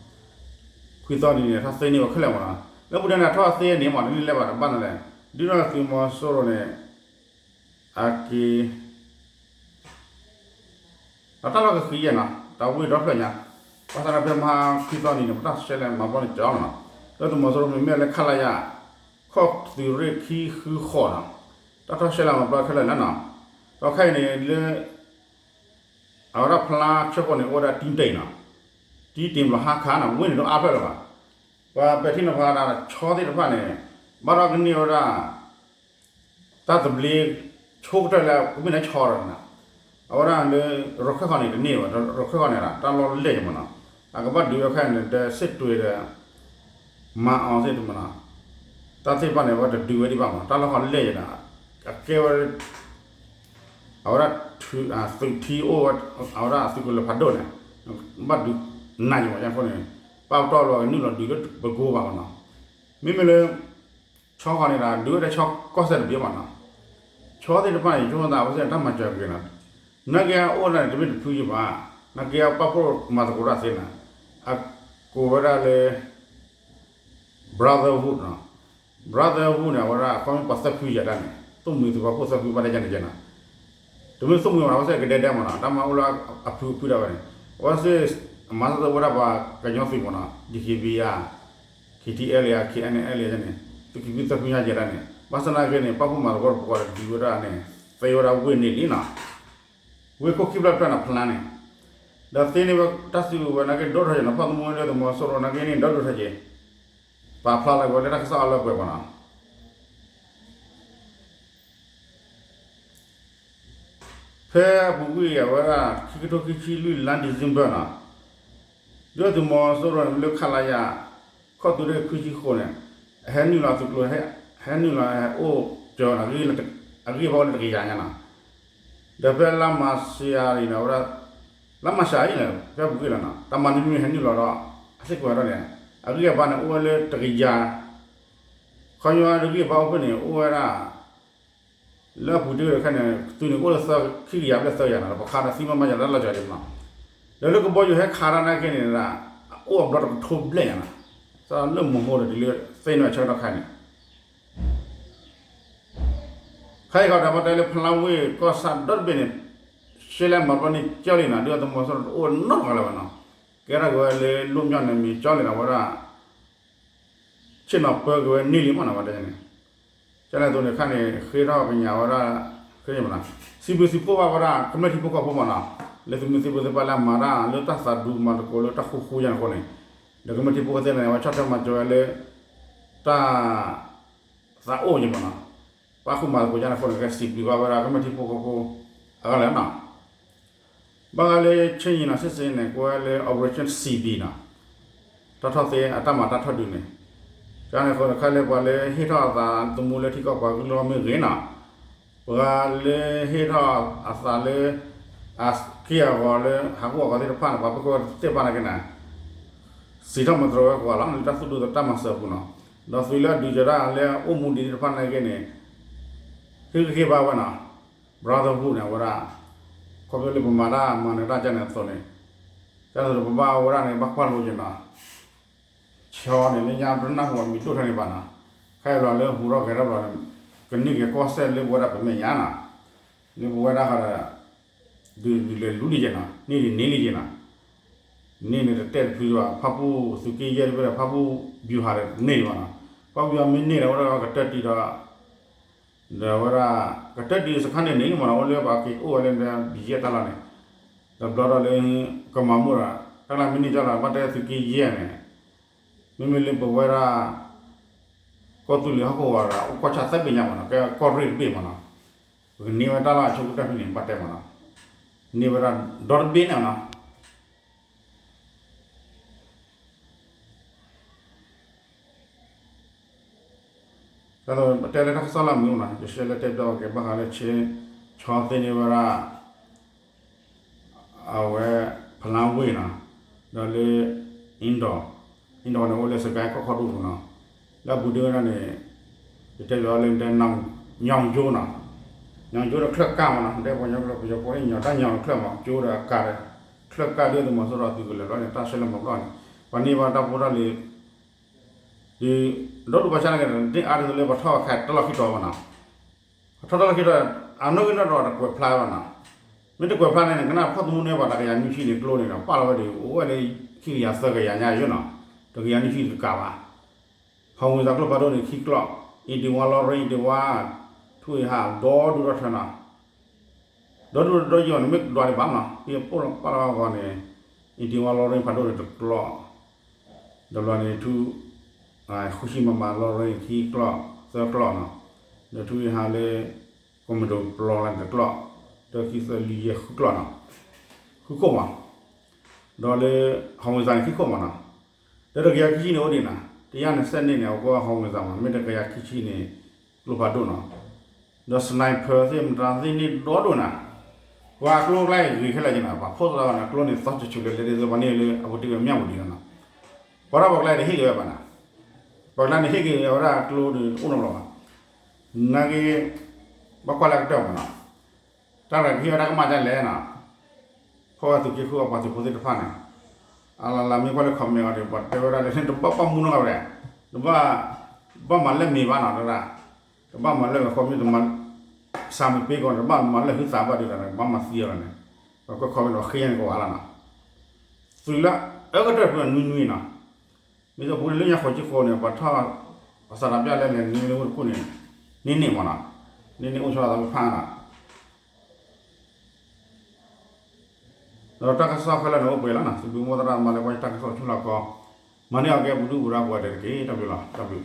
ခွံသီန့ၣ်န့ၣ် ထီၣ်သ့န့ၢ်ဝဲခဲလၢာ်မနီၤ, လၢပူၤဒဲန့ၣ် ထီၣ်သ့န့ၢ်မနီၤ တန့ၢ်လဲၤဘၣ်တဘၣ်န့ၣ်လဲၣ်, ဒုးဒီးသုးမီၤစိရိၤန့ၣ် အက့ၤ ဒီးတၢ်လီၢ်ကဃံယဲၢ်နီၤ တၢ်ဝ့ၢ်ဒီဖျၢၣ်ညါ, ဘၣ်ဆၣ်ဒီးဖဲမဟါခွံသီနံၤန့ၣ် ပတၢ်ဆဲးလဲၤမၤပျီန့ၣ်ကၠီမနီၤ, လၢသုးမီၤစိရိၤမ့မ့ၢ်လၢခလရ ခီၣ်သုးရ့ၣ်ခံဃုဃိးနီၤ, တၢ်ထီၣ်ဆဲးလဲၤမၤပျီခဲလၢာ်လၢနီၤ, ဒီးခဲအံၤန့ၣ်လၢ အဝဲဒၣ်ဖလါဆၢဃိးန့ၣ် အိၣ်ဝဲဒၣ်တံတ့ၢ်နီၤ, တံတ့ၢ်ဘျီဟါခါနီၤ ဝ့ၢ်န့ၣ်တအါဖျၢၣ်လၢၤဘၣ်, ပှၤပဲာ်ထံနီၤဖးဒၣ်ဆီသ့ၣ်တဖၣ်န့ၣ် ဘၣ်ဒီးကန့ၢ်ဝဲဒၣ် တၢ်သဘျ့ဆိကတၢၢ်လၢကမ့ၢ်လၢဆီဒီးန့ၣ်, အဝဲဒၣ်လၢ ရခၢၣ်ဃီန့ၣ်တန့ၢ်ဘၣ်, ရခၢၣ်ဃီန့ၣ် တၢ်လီၢ်လဲၢ်ကမနီၤ, အကဘၣ်ဒုးဝဲခဲအံၤန့ၣ် ဒီးစ့ၣ်တွ့ၤဒီး မၤအီၤသ့ၣ်တမနီၤ, တၢ်သ့ၣ်တဖၣ်န့ၣ် အဝဲတဒုးဝဲဒံးဘၣ်မနီၤ, တၢ်လီၢ်ဃီလဲၢ်ယဲၢ်ဒီး အကဲဝဲ အဝဲဒၣ် သုးထံအိၣ်ဝဲ အဝဲဒၣ်သုးကလၢၤဖးဒိၣ်န့ၣ် ဘၣ်ဒုးနးယံာ်မးအဃိန့ၣ် ပာ်ပတီၢ်လီၤကနုာ်လီၤဒုးလၢပကိဘၣ်မနီၤ, မ့မ့ၢ်လၢ ဆီဃီန့ၣ်ဒီး ဒုးဝဲဒၣ်ဆီကီၢ်စဲၣ်တဘ့ၣ်မနီၤ, ဆီသ့ၣ်တဖၣ်န့ၣ် ယဆိကမိၣ်သး အဝဲသ့ၣ်တၢ်မၤစၢၤက့ၤနီၤ, နာ်က့အအိၣ်ဒၣ်န့ၣ် တမ့ၢ်တဖုယံၤဘၣ်, နာ်က့အပာ်ဖှိၣ်မၤသကိးတၢ်သ့နီၤ, အကိးဝဲဒၣ်လၢ brotherhood နီၤ, brotherhood န့ၣ် အဝဲဒၣ်အခီပညီပှၤသၢဖုယဲၢ်ဒၣ်န့ၣ် သိၣ်မှံၤသုးပာ်ဖှိၣ်သၢဖုဘၣ်တကဲန့ၣ်ကဲနီၤ, တမ့ၢ်သိၣ်မှံၤဘၣ် အဝဲသ့ၣ်ကဒဲဒဲမနီၤ, တၢ်မၤအိၣ်လၢအဖုအဖုဒၣ်ဝဲန့ၣ်, အဝဲသ့ၣ် မၤသကိးဝဲဒၣ်ပှၤကညီသုးမနီၤ, DKBA, KTLA, KNLA န့ၣ်, သုးက့ဘံၣ်သၢဖုညါယဲၢ်ဒၣ်န့ၣ်, ဘၣ်ဆၣ်နာ်က့န့ၣ် ပာ်ဖှိၣ်မၤသကိးတပှၤဒီးဒုးဝဲဒၣ်န့ၣ် သ့ဝဲဒၣ်ဝ့ၢ်န့ၣ်လံနီၤ, ဝ့ၢ်ခိၣ်ခံဖျၢၣ်တဖျၢၣ်န့ၣ် ဖလါန့ၣ်, ဒီးသ့န့ၢ်ဝဲတၢ်စုကဝဲၤနာ်က့ဒီထီၣ်ယဲၢ်နီၤ, ဖီၣ်သမူလၢသုးမီၤစိရိၤနာ်က့န့ၣ် ဒီဒိၣ်ထီၣ်က့ၤ, ပာ်ဖျါလီၤက့ၤဝဲလၢတၢ်ကစီၣ်အလီၢ်ပှဲၤမနီၤ ဖဲအပူၤကွံာ်အဝဲဒၣ် ခံကထိခံဆံလွံၢ်လါ December နီၤ, ဒုၣ်ဒါသုးမီၤစိရိၤန့ၣ် လၢခလရ ခီၣ်သုးရ့ၣ်ခံဆံဃိးန့ၣ်, ဟဲနုာ်လီၤသုးကျိၤ, ဟဲနုာ်လီၤဟဲအိၣ်ကၠီၤန့ၣ် အဂံၢ်ဘါအိၣ်လၢတကယၤညါနီၤ, ဒီးဖဲလါမၢ်ၡးအံၤန့ၣ် အဝဲဒၣ် လါမၢ်ၡးအံၤန့ၣ် ဖဲအပူၤကွံာ်လီၤနီၤ, တၢ်မၤနွံနွံဟဲနုာ်လီၤဒီး အစ့ၢ်ကီးဝဲဒၣ်န့ၣ် အဂံၢ်အဘါန့ၣ် အိၣ်ဝဲလၢတကယၤ, ခီပညီအဂံၢ်အဘါအိၣ်ဖဲန့ၣ် အိၣ်ဝဲဒၣ် လၢအပူၤတ့ၢ်ဝဲတခါန့ၣ် သုးန့ၣ်အိၣ်လၢခံကယၤဘျဲၣ်သၢကယၤနီၤ, ဒီးပခါဒီးသံမ့ၢ်မးယၤတၢ်လီၤကီၤဒံးမနီၤ, ဒီးလၢကဘီယူၤဟဲခးတၢ်နာ်က့န့ၣ် အိၣ်အဘျီတကထိဘျဲၣ်ညါနီၤ, သးလၢမဟိဒီးတုၤလၢသ့ၣ်နီၣ်ဆၢကတီၢ်ခါန့ၣ် ခဲအံၤဃီဒီးပတဲလၢဖလါဝ့ၢ်ကီၢ်ဆၣ်ဒီတဘ့ၣ်န့ၣ် ရှဲလဲမၤပျီန့ၢ်ကၠီလံနီၤ, ဒုၣ်ဒါသုးမီၤစိရိၤတအိၣ်နီတဂၤလၢၤဘၣ်နီၤ, ကဲထီၣ်က့ၤဝဲလၢလိၣ်ညီန့ၣ်မ့ၢ်ကၠီလံနီၤ, အဝဲဒၣ် ဆ့ၣ်နီၤပၢက့ၤဝဲန့ၢ်လံမနီၤ, ဝဲဒၣ်န့ၣ် ကန့ၣ်အသိးန့ၣ်ခါန့ၣ် ဃ့ထီၣ်ကညးဝဲဒၣ် ဃ့မနီၤ, စံးဘျုးစံးဖှိၣ်ဘၣ်ဝဲဒၣ်ကမျၢၢ်ထံဖိကီၢ်ဖိမနီၤ, လၢသုးမုၢ်သံၣ်ဘိသ့ၣ်တဖၣ်လၢအမၤတၢ်လၢတၢ်သးဒူမၤသကိးလၢတၢ်ဃူဃူညါန့ၣ်အဃိန့ၣ်, ဒီးကမျၢၢ်ထံဖိကီၢ်ဖိသ့ၣ်တဖၣ်န့ၣ် အဝဲဆီၣ်ထွဲမၤစၢၤဝဲလၢ တၢ် သးအိၣ်က့ၤမနီၤ, ပာ်ဃူမၤသကိးညါန့ၣ်အဃိန့ၣ် ကစံးဘျုးဘၣ်ဝဲဒၣ်ကမျၢၢ်ထံဖိကီၢ်ဖိ အဂၤလၢာ်နီၤ, ဘၣ်ဃးလၢဆ့ၣ်နီၤစ့ၣ်စ့ၣ်န့ၣ် ကိးဝဲလၢ Operation C B နီၤ, တၢ်ထီၣ်သ့အတၢ်မၤတၢ်ထီၣ်ဒုးန့ၣ်, ကန့ၣ်အဃိန့ၣ် ခဲလၢာ်ပှၤလၢဟ့ၣ်ထီၣ်အသးသမူလၢထံကီၢ်ပှၤကလုာ်မ့ၢ်ဂ့ၤနီၤ, ပှၤလၢဟ့ၣ်ထီၣ်အသးလၢ အက့ၢ်အဂီၤလၢဟးဂူာ်ဟးဂီၤသ့ၣ်တဖၣ်န့ၣ် ပှၤဖီခိၣ်သ့ၣ်တဖၣ်နာ်က့န့ၣ် စံးထီၣ်မၤတြီဝဲကိးဂၤလီၤ လၢတၢ်သူၣ်ဒူသးတၢ်မၤစၢၤအပူၤနီၤ, ဒီးသုးလၢအဒုးယၤဒၣ်လၢအအိၣ်မူဒံးသ့ၣ်တဖၣ်နာ်က့န့ၣ်, တ ထုကဟ့ၣ်ဘၣ်ဝဲနီၤ, brotherhood န့ၣ် အဝဲဒၣ် ခီဖျိလၢပမၤတၢ်မၤနၢၤတၢ်ကန့ၣ်အသိးန့ၣ်, ကန့ၣ်အသိးဒီး ပဘၣ်ဝဲဒၣ်န့ၣ် ဘၣ်ကွၢ်လိက့ၤနီၤ, ဆီန့ၣ် လၢညါပနၢ်ဟူအမံၤဒိၣ်ထဲန့ၣ်ဘၣ်နီၤ, ခဲအံၤလီၤလၢဟူထီၣ်ဂဲၤထီၣ်ဘျီန့ၣ်, ကန့ၢ်က့ၤကီၢ်စဲၣ်လၢပဝဲဒၣ်ပမဲာ်ညါနီၤ, လၢပဝဲဒၣ်ဃီဒီး ဒုးဒုးလဲၤလူလံက့ၤနီၤ, န့ၢ်ဒုးန့ၢ်လံက့ၤနီၤ, န့ၢ်န့ၣ်တတဲာ်တဖုဘၣ်, ဖၣ်ပူၣ်သုးက့ယဲၢ်တဘ့ၣ်ဒီး ဖၣ်ပူၣ် ဗျူဟာ ဒီးန့ၢ်ဘၣ်နီၤ, ဖၣ်ပူၣ် ဗျူဟာ မ့ၢ်န့ၢ်ဒီး အဝဲဒၣ်ကတၢၢ်တံၢ်ဒီး ဒီးအဝဲဒၣ် ကတၢၢ်တံၢ်စခါန့ၣ်န့ၣ်မ့ၢ်နီၤ, အိၣ်လၢပှၤက့ၤအိၣ်ဝဲလၢ ဘံယဲၢ်တၢ်လီၢ်န့ၣ်, ဒီးဘျီဒီးလၢ ကမၤမိၣ်ဒီး တၢ်ကျါမ့ၢ်န့ၢ်ကၠီလီၤ ဘၣ်တဲသုးက့ယဲၢ်န့ၣ်, မ့မ့ၢ်လၢပဝဲဒၣ် ကီၢ်သူလ့ၤဟီၣ်ကဝီၤဒီး အိၣ်ကီၢ်ဆၣ်သၢဘ့ၣ်ညါမ့ၢ်နီၤ, ကဲကီၢ်ရ့ၣ်တဘ့ၣ်မ့ၢ်နီၤ, ပကန့ၢ်ဝဲတၢ်လီၢ်အဆိကတၢၢ်ဖဲန့ၣ် ဘၣ်တဲမ့ၢ်နီၤ, န့ၢ်ဝဲဒၣ်ဒီတဘ့ၣ်န့ၣ်နီၤ. တၢ်တဲလၢတၢ်ကစီၣ်လၢအမုာ်နီၤ, ယရှဲလၢတဲဘၣ်အီၤက့ၤ ဘၣ်ဃးလၢဆဲ ဆီသ့န့ၢ်ဝဲဒၣ် အဝဲ ဖလါဝ့ၢ်နီၤ, ဒီးလၢ အ့ဒီး, အ့ဒီးန့ၣ် အိၣ်လၢစကဲကီၢ်ခီဒိၣ်ပူၤနီၤ, လၢအပူၤဒုဝဲဒၣ်န့ၣ် ယတဲလီၤလၢတဲ ညီကၠိနီၤ, ညီကၠိဒီးချၢၣ်ကၢ်မ့ၢ်နီၤ, တဲပှၤညီကၠိ ပယီၤကိးန့ၣ် ညီတၢ်ညီတချၢၣ်မ့ၢ် ကၠိဒီးအကၢ်ဒီး ချၢၣ်ကၢ်ဒ်သုးမီၤစိရိၤသုးကလၢၤဘျီန့ၣ် တၢ်ဆၢလၢမၤဘျီန့ၣ် ပှၤန့ၢ်ဘၣ်တၢ်ဖိတၢ်လံၤ ဒီးဒိၣ်ဒိၣ်ပှၤဆါန့ၣ်က့ၤ ဒ်အါဒ်သိးလၢပှၤထီၣ်ခးတၢ်လီၢ်ခံတီၤမ့ၢ်နီၤ, ပှၤထီၣ်တၢ်လီၢ်ခံတီၤ အနီၣ်ဂံၢ်နီၣ်ဒွးတကွဲးဖျါဘၣ်နီၤ, မ့ၢ်တကွဲးဖျါန့ၣ် ကနၣ်ဖီၣ်သမူန့ၢ်ပှၤတကယၤနွံဆံန့ၣ်ကျိန့ၣ်ဒီး ပာ်လီၤဝဲဒၣ် အိၣ်ဝဲလၢခံကယၤသၢကယၤညါယဲနီၤ, တကယၤနွံဆံတကးဘၣ်, ဟီၣ်ဝ့ၤသးကျိဖးဒိၣ်န့ၣ်ခံကျီၢ်, အ့ဒံဝါလီရ့အ့ဒံဝါ, ထူအ့ဟး ဒီဒူၣ်ဒီထၢနီၤ ဒီဒူၣ်ဒီယီၤန့ၣ် မ့ၢ်ဒွးဒံးဘၣ်နီၤ, ပယီၤပာ်လီၤဝဲအဂီၢ်န့ၣ်, အ့ဒံဝါလီရ့ဖးဒိၣ်န့ၣ်တကျီၢ်, ဒီးဘျီန့ၣ်ထူ, ဃုဆံမမလီရ့ခံကျီၢ်, သၢကျီၢ်နီၤ, ဒီးထူအ့ဟးလၢ ကီၢ်မဒိၣ်ပျီလၢတကျီၢ်, တၢခံသၢလွံၢ်ယဲၢ်ဃုကျီၢ်နီၤ, ဃုခိၣ်မး, ဒီးလၢ ဟီၣ်ဝ့ၤသးန့ၣ်ခံခိၣ်မးနီၤ, ဒီးတကယၤခံဆံန့ၣ်အိၣ်ဒံးနီၤ, တယၤန့ၣ်စဲးန့ၣ်န့ၣ် အကီဟီၣ်ဝ့ၤသးမး မ့ၢ်တကယၤခံဆံန့ၣ် ကျိဖးဒိၣ်နီၤ, ဒီး sniper သ့ၣ်မတၤသ့ၣ်န့ၣ်ဒီဒိၣ်နီၤ, ပှၤကျိကျါအံၤဂ့ၤခဲလၢာ်က့နီၤ, ပှၤဖီၣ်သးဘၣ်န့ၣ် ကျိန့ၣ်သီတဆူၣ်လၢလဲၤဒ်သိးပှၤန့ၢ်လၢအပူၤတ့ၢ်ဝဲမၠၣ်ဝူၤဒံးနီၤ, ပှၤထီၣ်ပှၤကျါန့ၣ်ဟ့ၣ်က့ၤဝဲဘၣ်နီၤ, ပှၤကျါန့ၣ်ဟ့ၣ်က့ၤဝဲဒၣ်ကျိဒီးအိၣ်နီတဘျီဘၣ်, နာ်က့ ဘၣ်ကွၢ်လၢအကတၢၢ်မးနီၤ, တၢ်ရဲၣ်ကဟ့ၣ်ဝဲဒၣ်ကမၣ်ဒ်လဲၣ်နီၤ, ဖီၣ်ဝဲသုးက့ဃုအပှၤသုးဖိသ့ၣ်တဖၣ်န့ၣ်, အလၤလၤမ့ၢ်ကွၢ်လၢ comment အီၤဒီး ပှၤတဲဝဲဒၣ်လၢ တဘၣ်ပာ်မူနီတဂၤဝဲ, တဘၣ်, ဘၣ်မၤလၢမ့ၢ်ဘၣ်နီၤ တဒၣ်, တဘၣ်မၤလၢဝဲဃီမ့ၢ်တမၤ, စၢ်မ့ၢ်ပ့ၤကီး တဘၣ်မၤလၢဟုသးဘၣ်ဒ်လဲၣ် တဘၣ်မၤသံအီၤလီၤန့ၣ်, ပှၤကွၢ် comment ဒီးဃ့ယဲၢ်န့ၣ်ကဝၤလီၤနီၤ, သုးလၢအအၢကတၢၢ်ဖုနွံနွံနီၤ, မ့ၢ်သိးပူၤန့ၣ်လၢညါဃိးက့ဃိးန့ၣ် ပှၤထီၣ်, ပှၤစးထီၣ်ပျၢ်လဲၣ်လဲၣ်န့ၣ်လၢဝ့ၢ်တကူၣ်န့ၣ်, န့ၢ်န့ၢ်မးနီၤ, န့ၢ်န့ၢ်အိၣ်ဆီသးဖးနီၤ, ဒီးတၢ်ကစီၣ်ခဲလၢာ်န့ၣ်အိၣ်ပှဲၤလီၤနီၤ, စံးဘျုးမိၢ်သရၣ်မၤလၢကွၢ်တၢ်ကစီၣ်ဆူလီၢ်ကီ, မၤန့ၢ်အီၤကဲပဒုၣ်ပဒါပှၤဒဲးတက့ၢ် တၢ်ဘျုးလီၤ တၢ်ဘျုး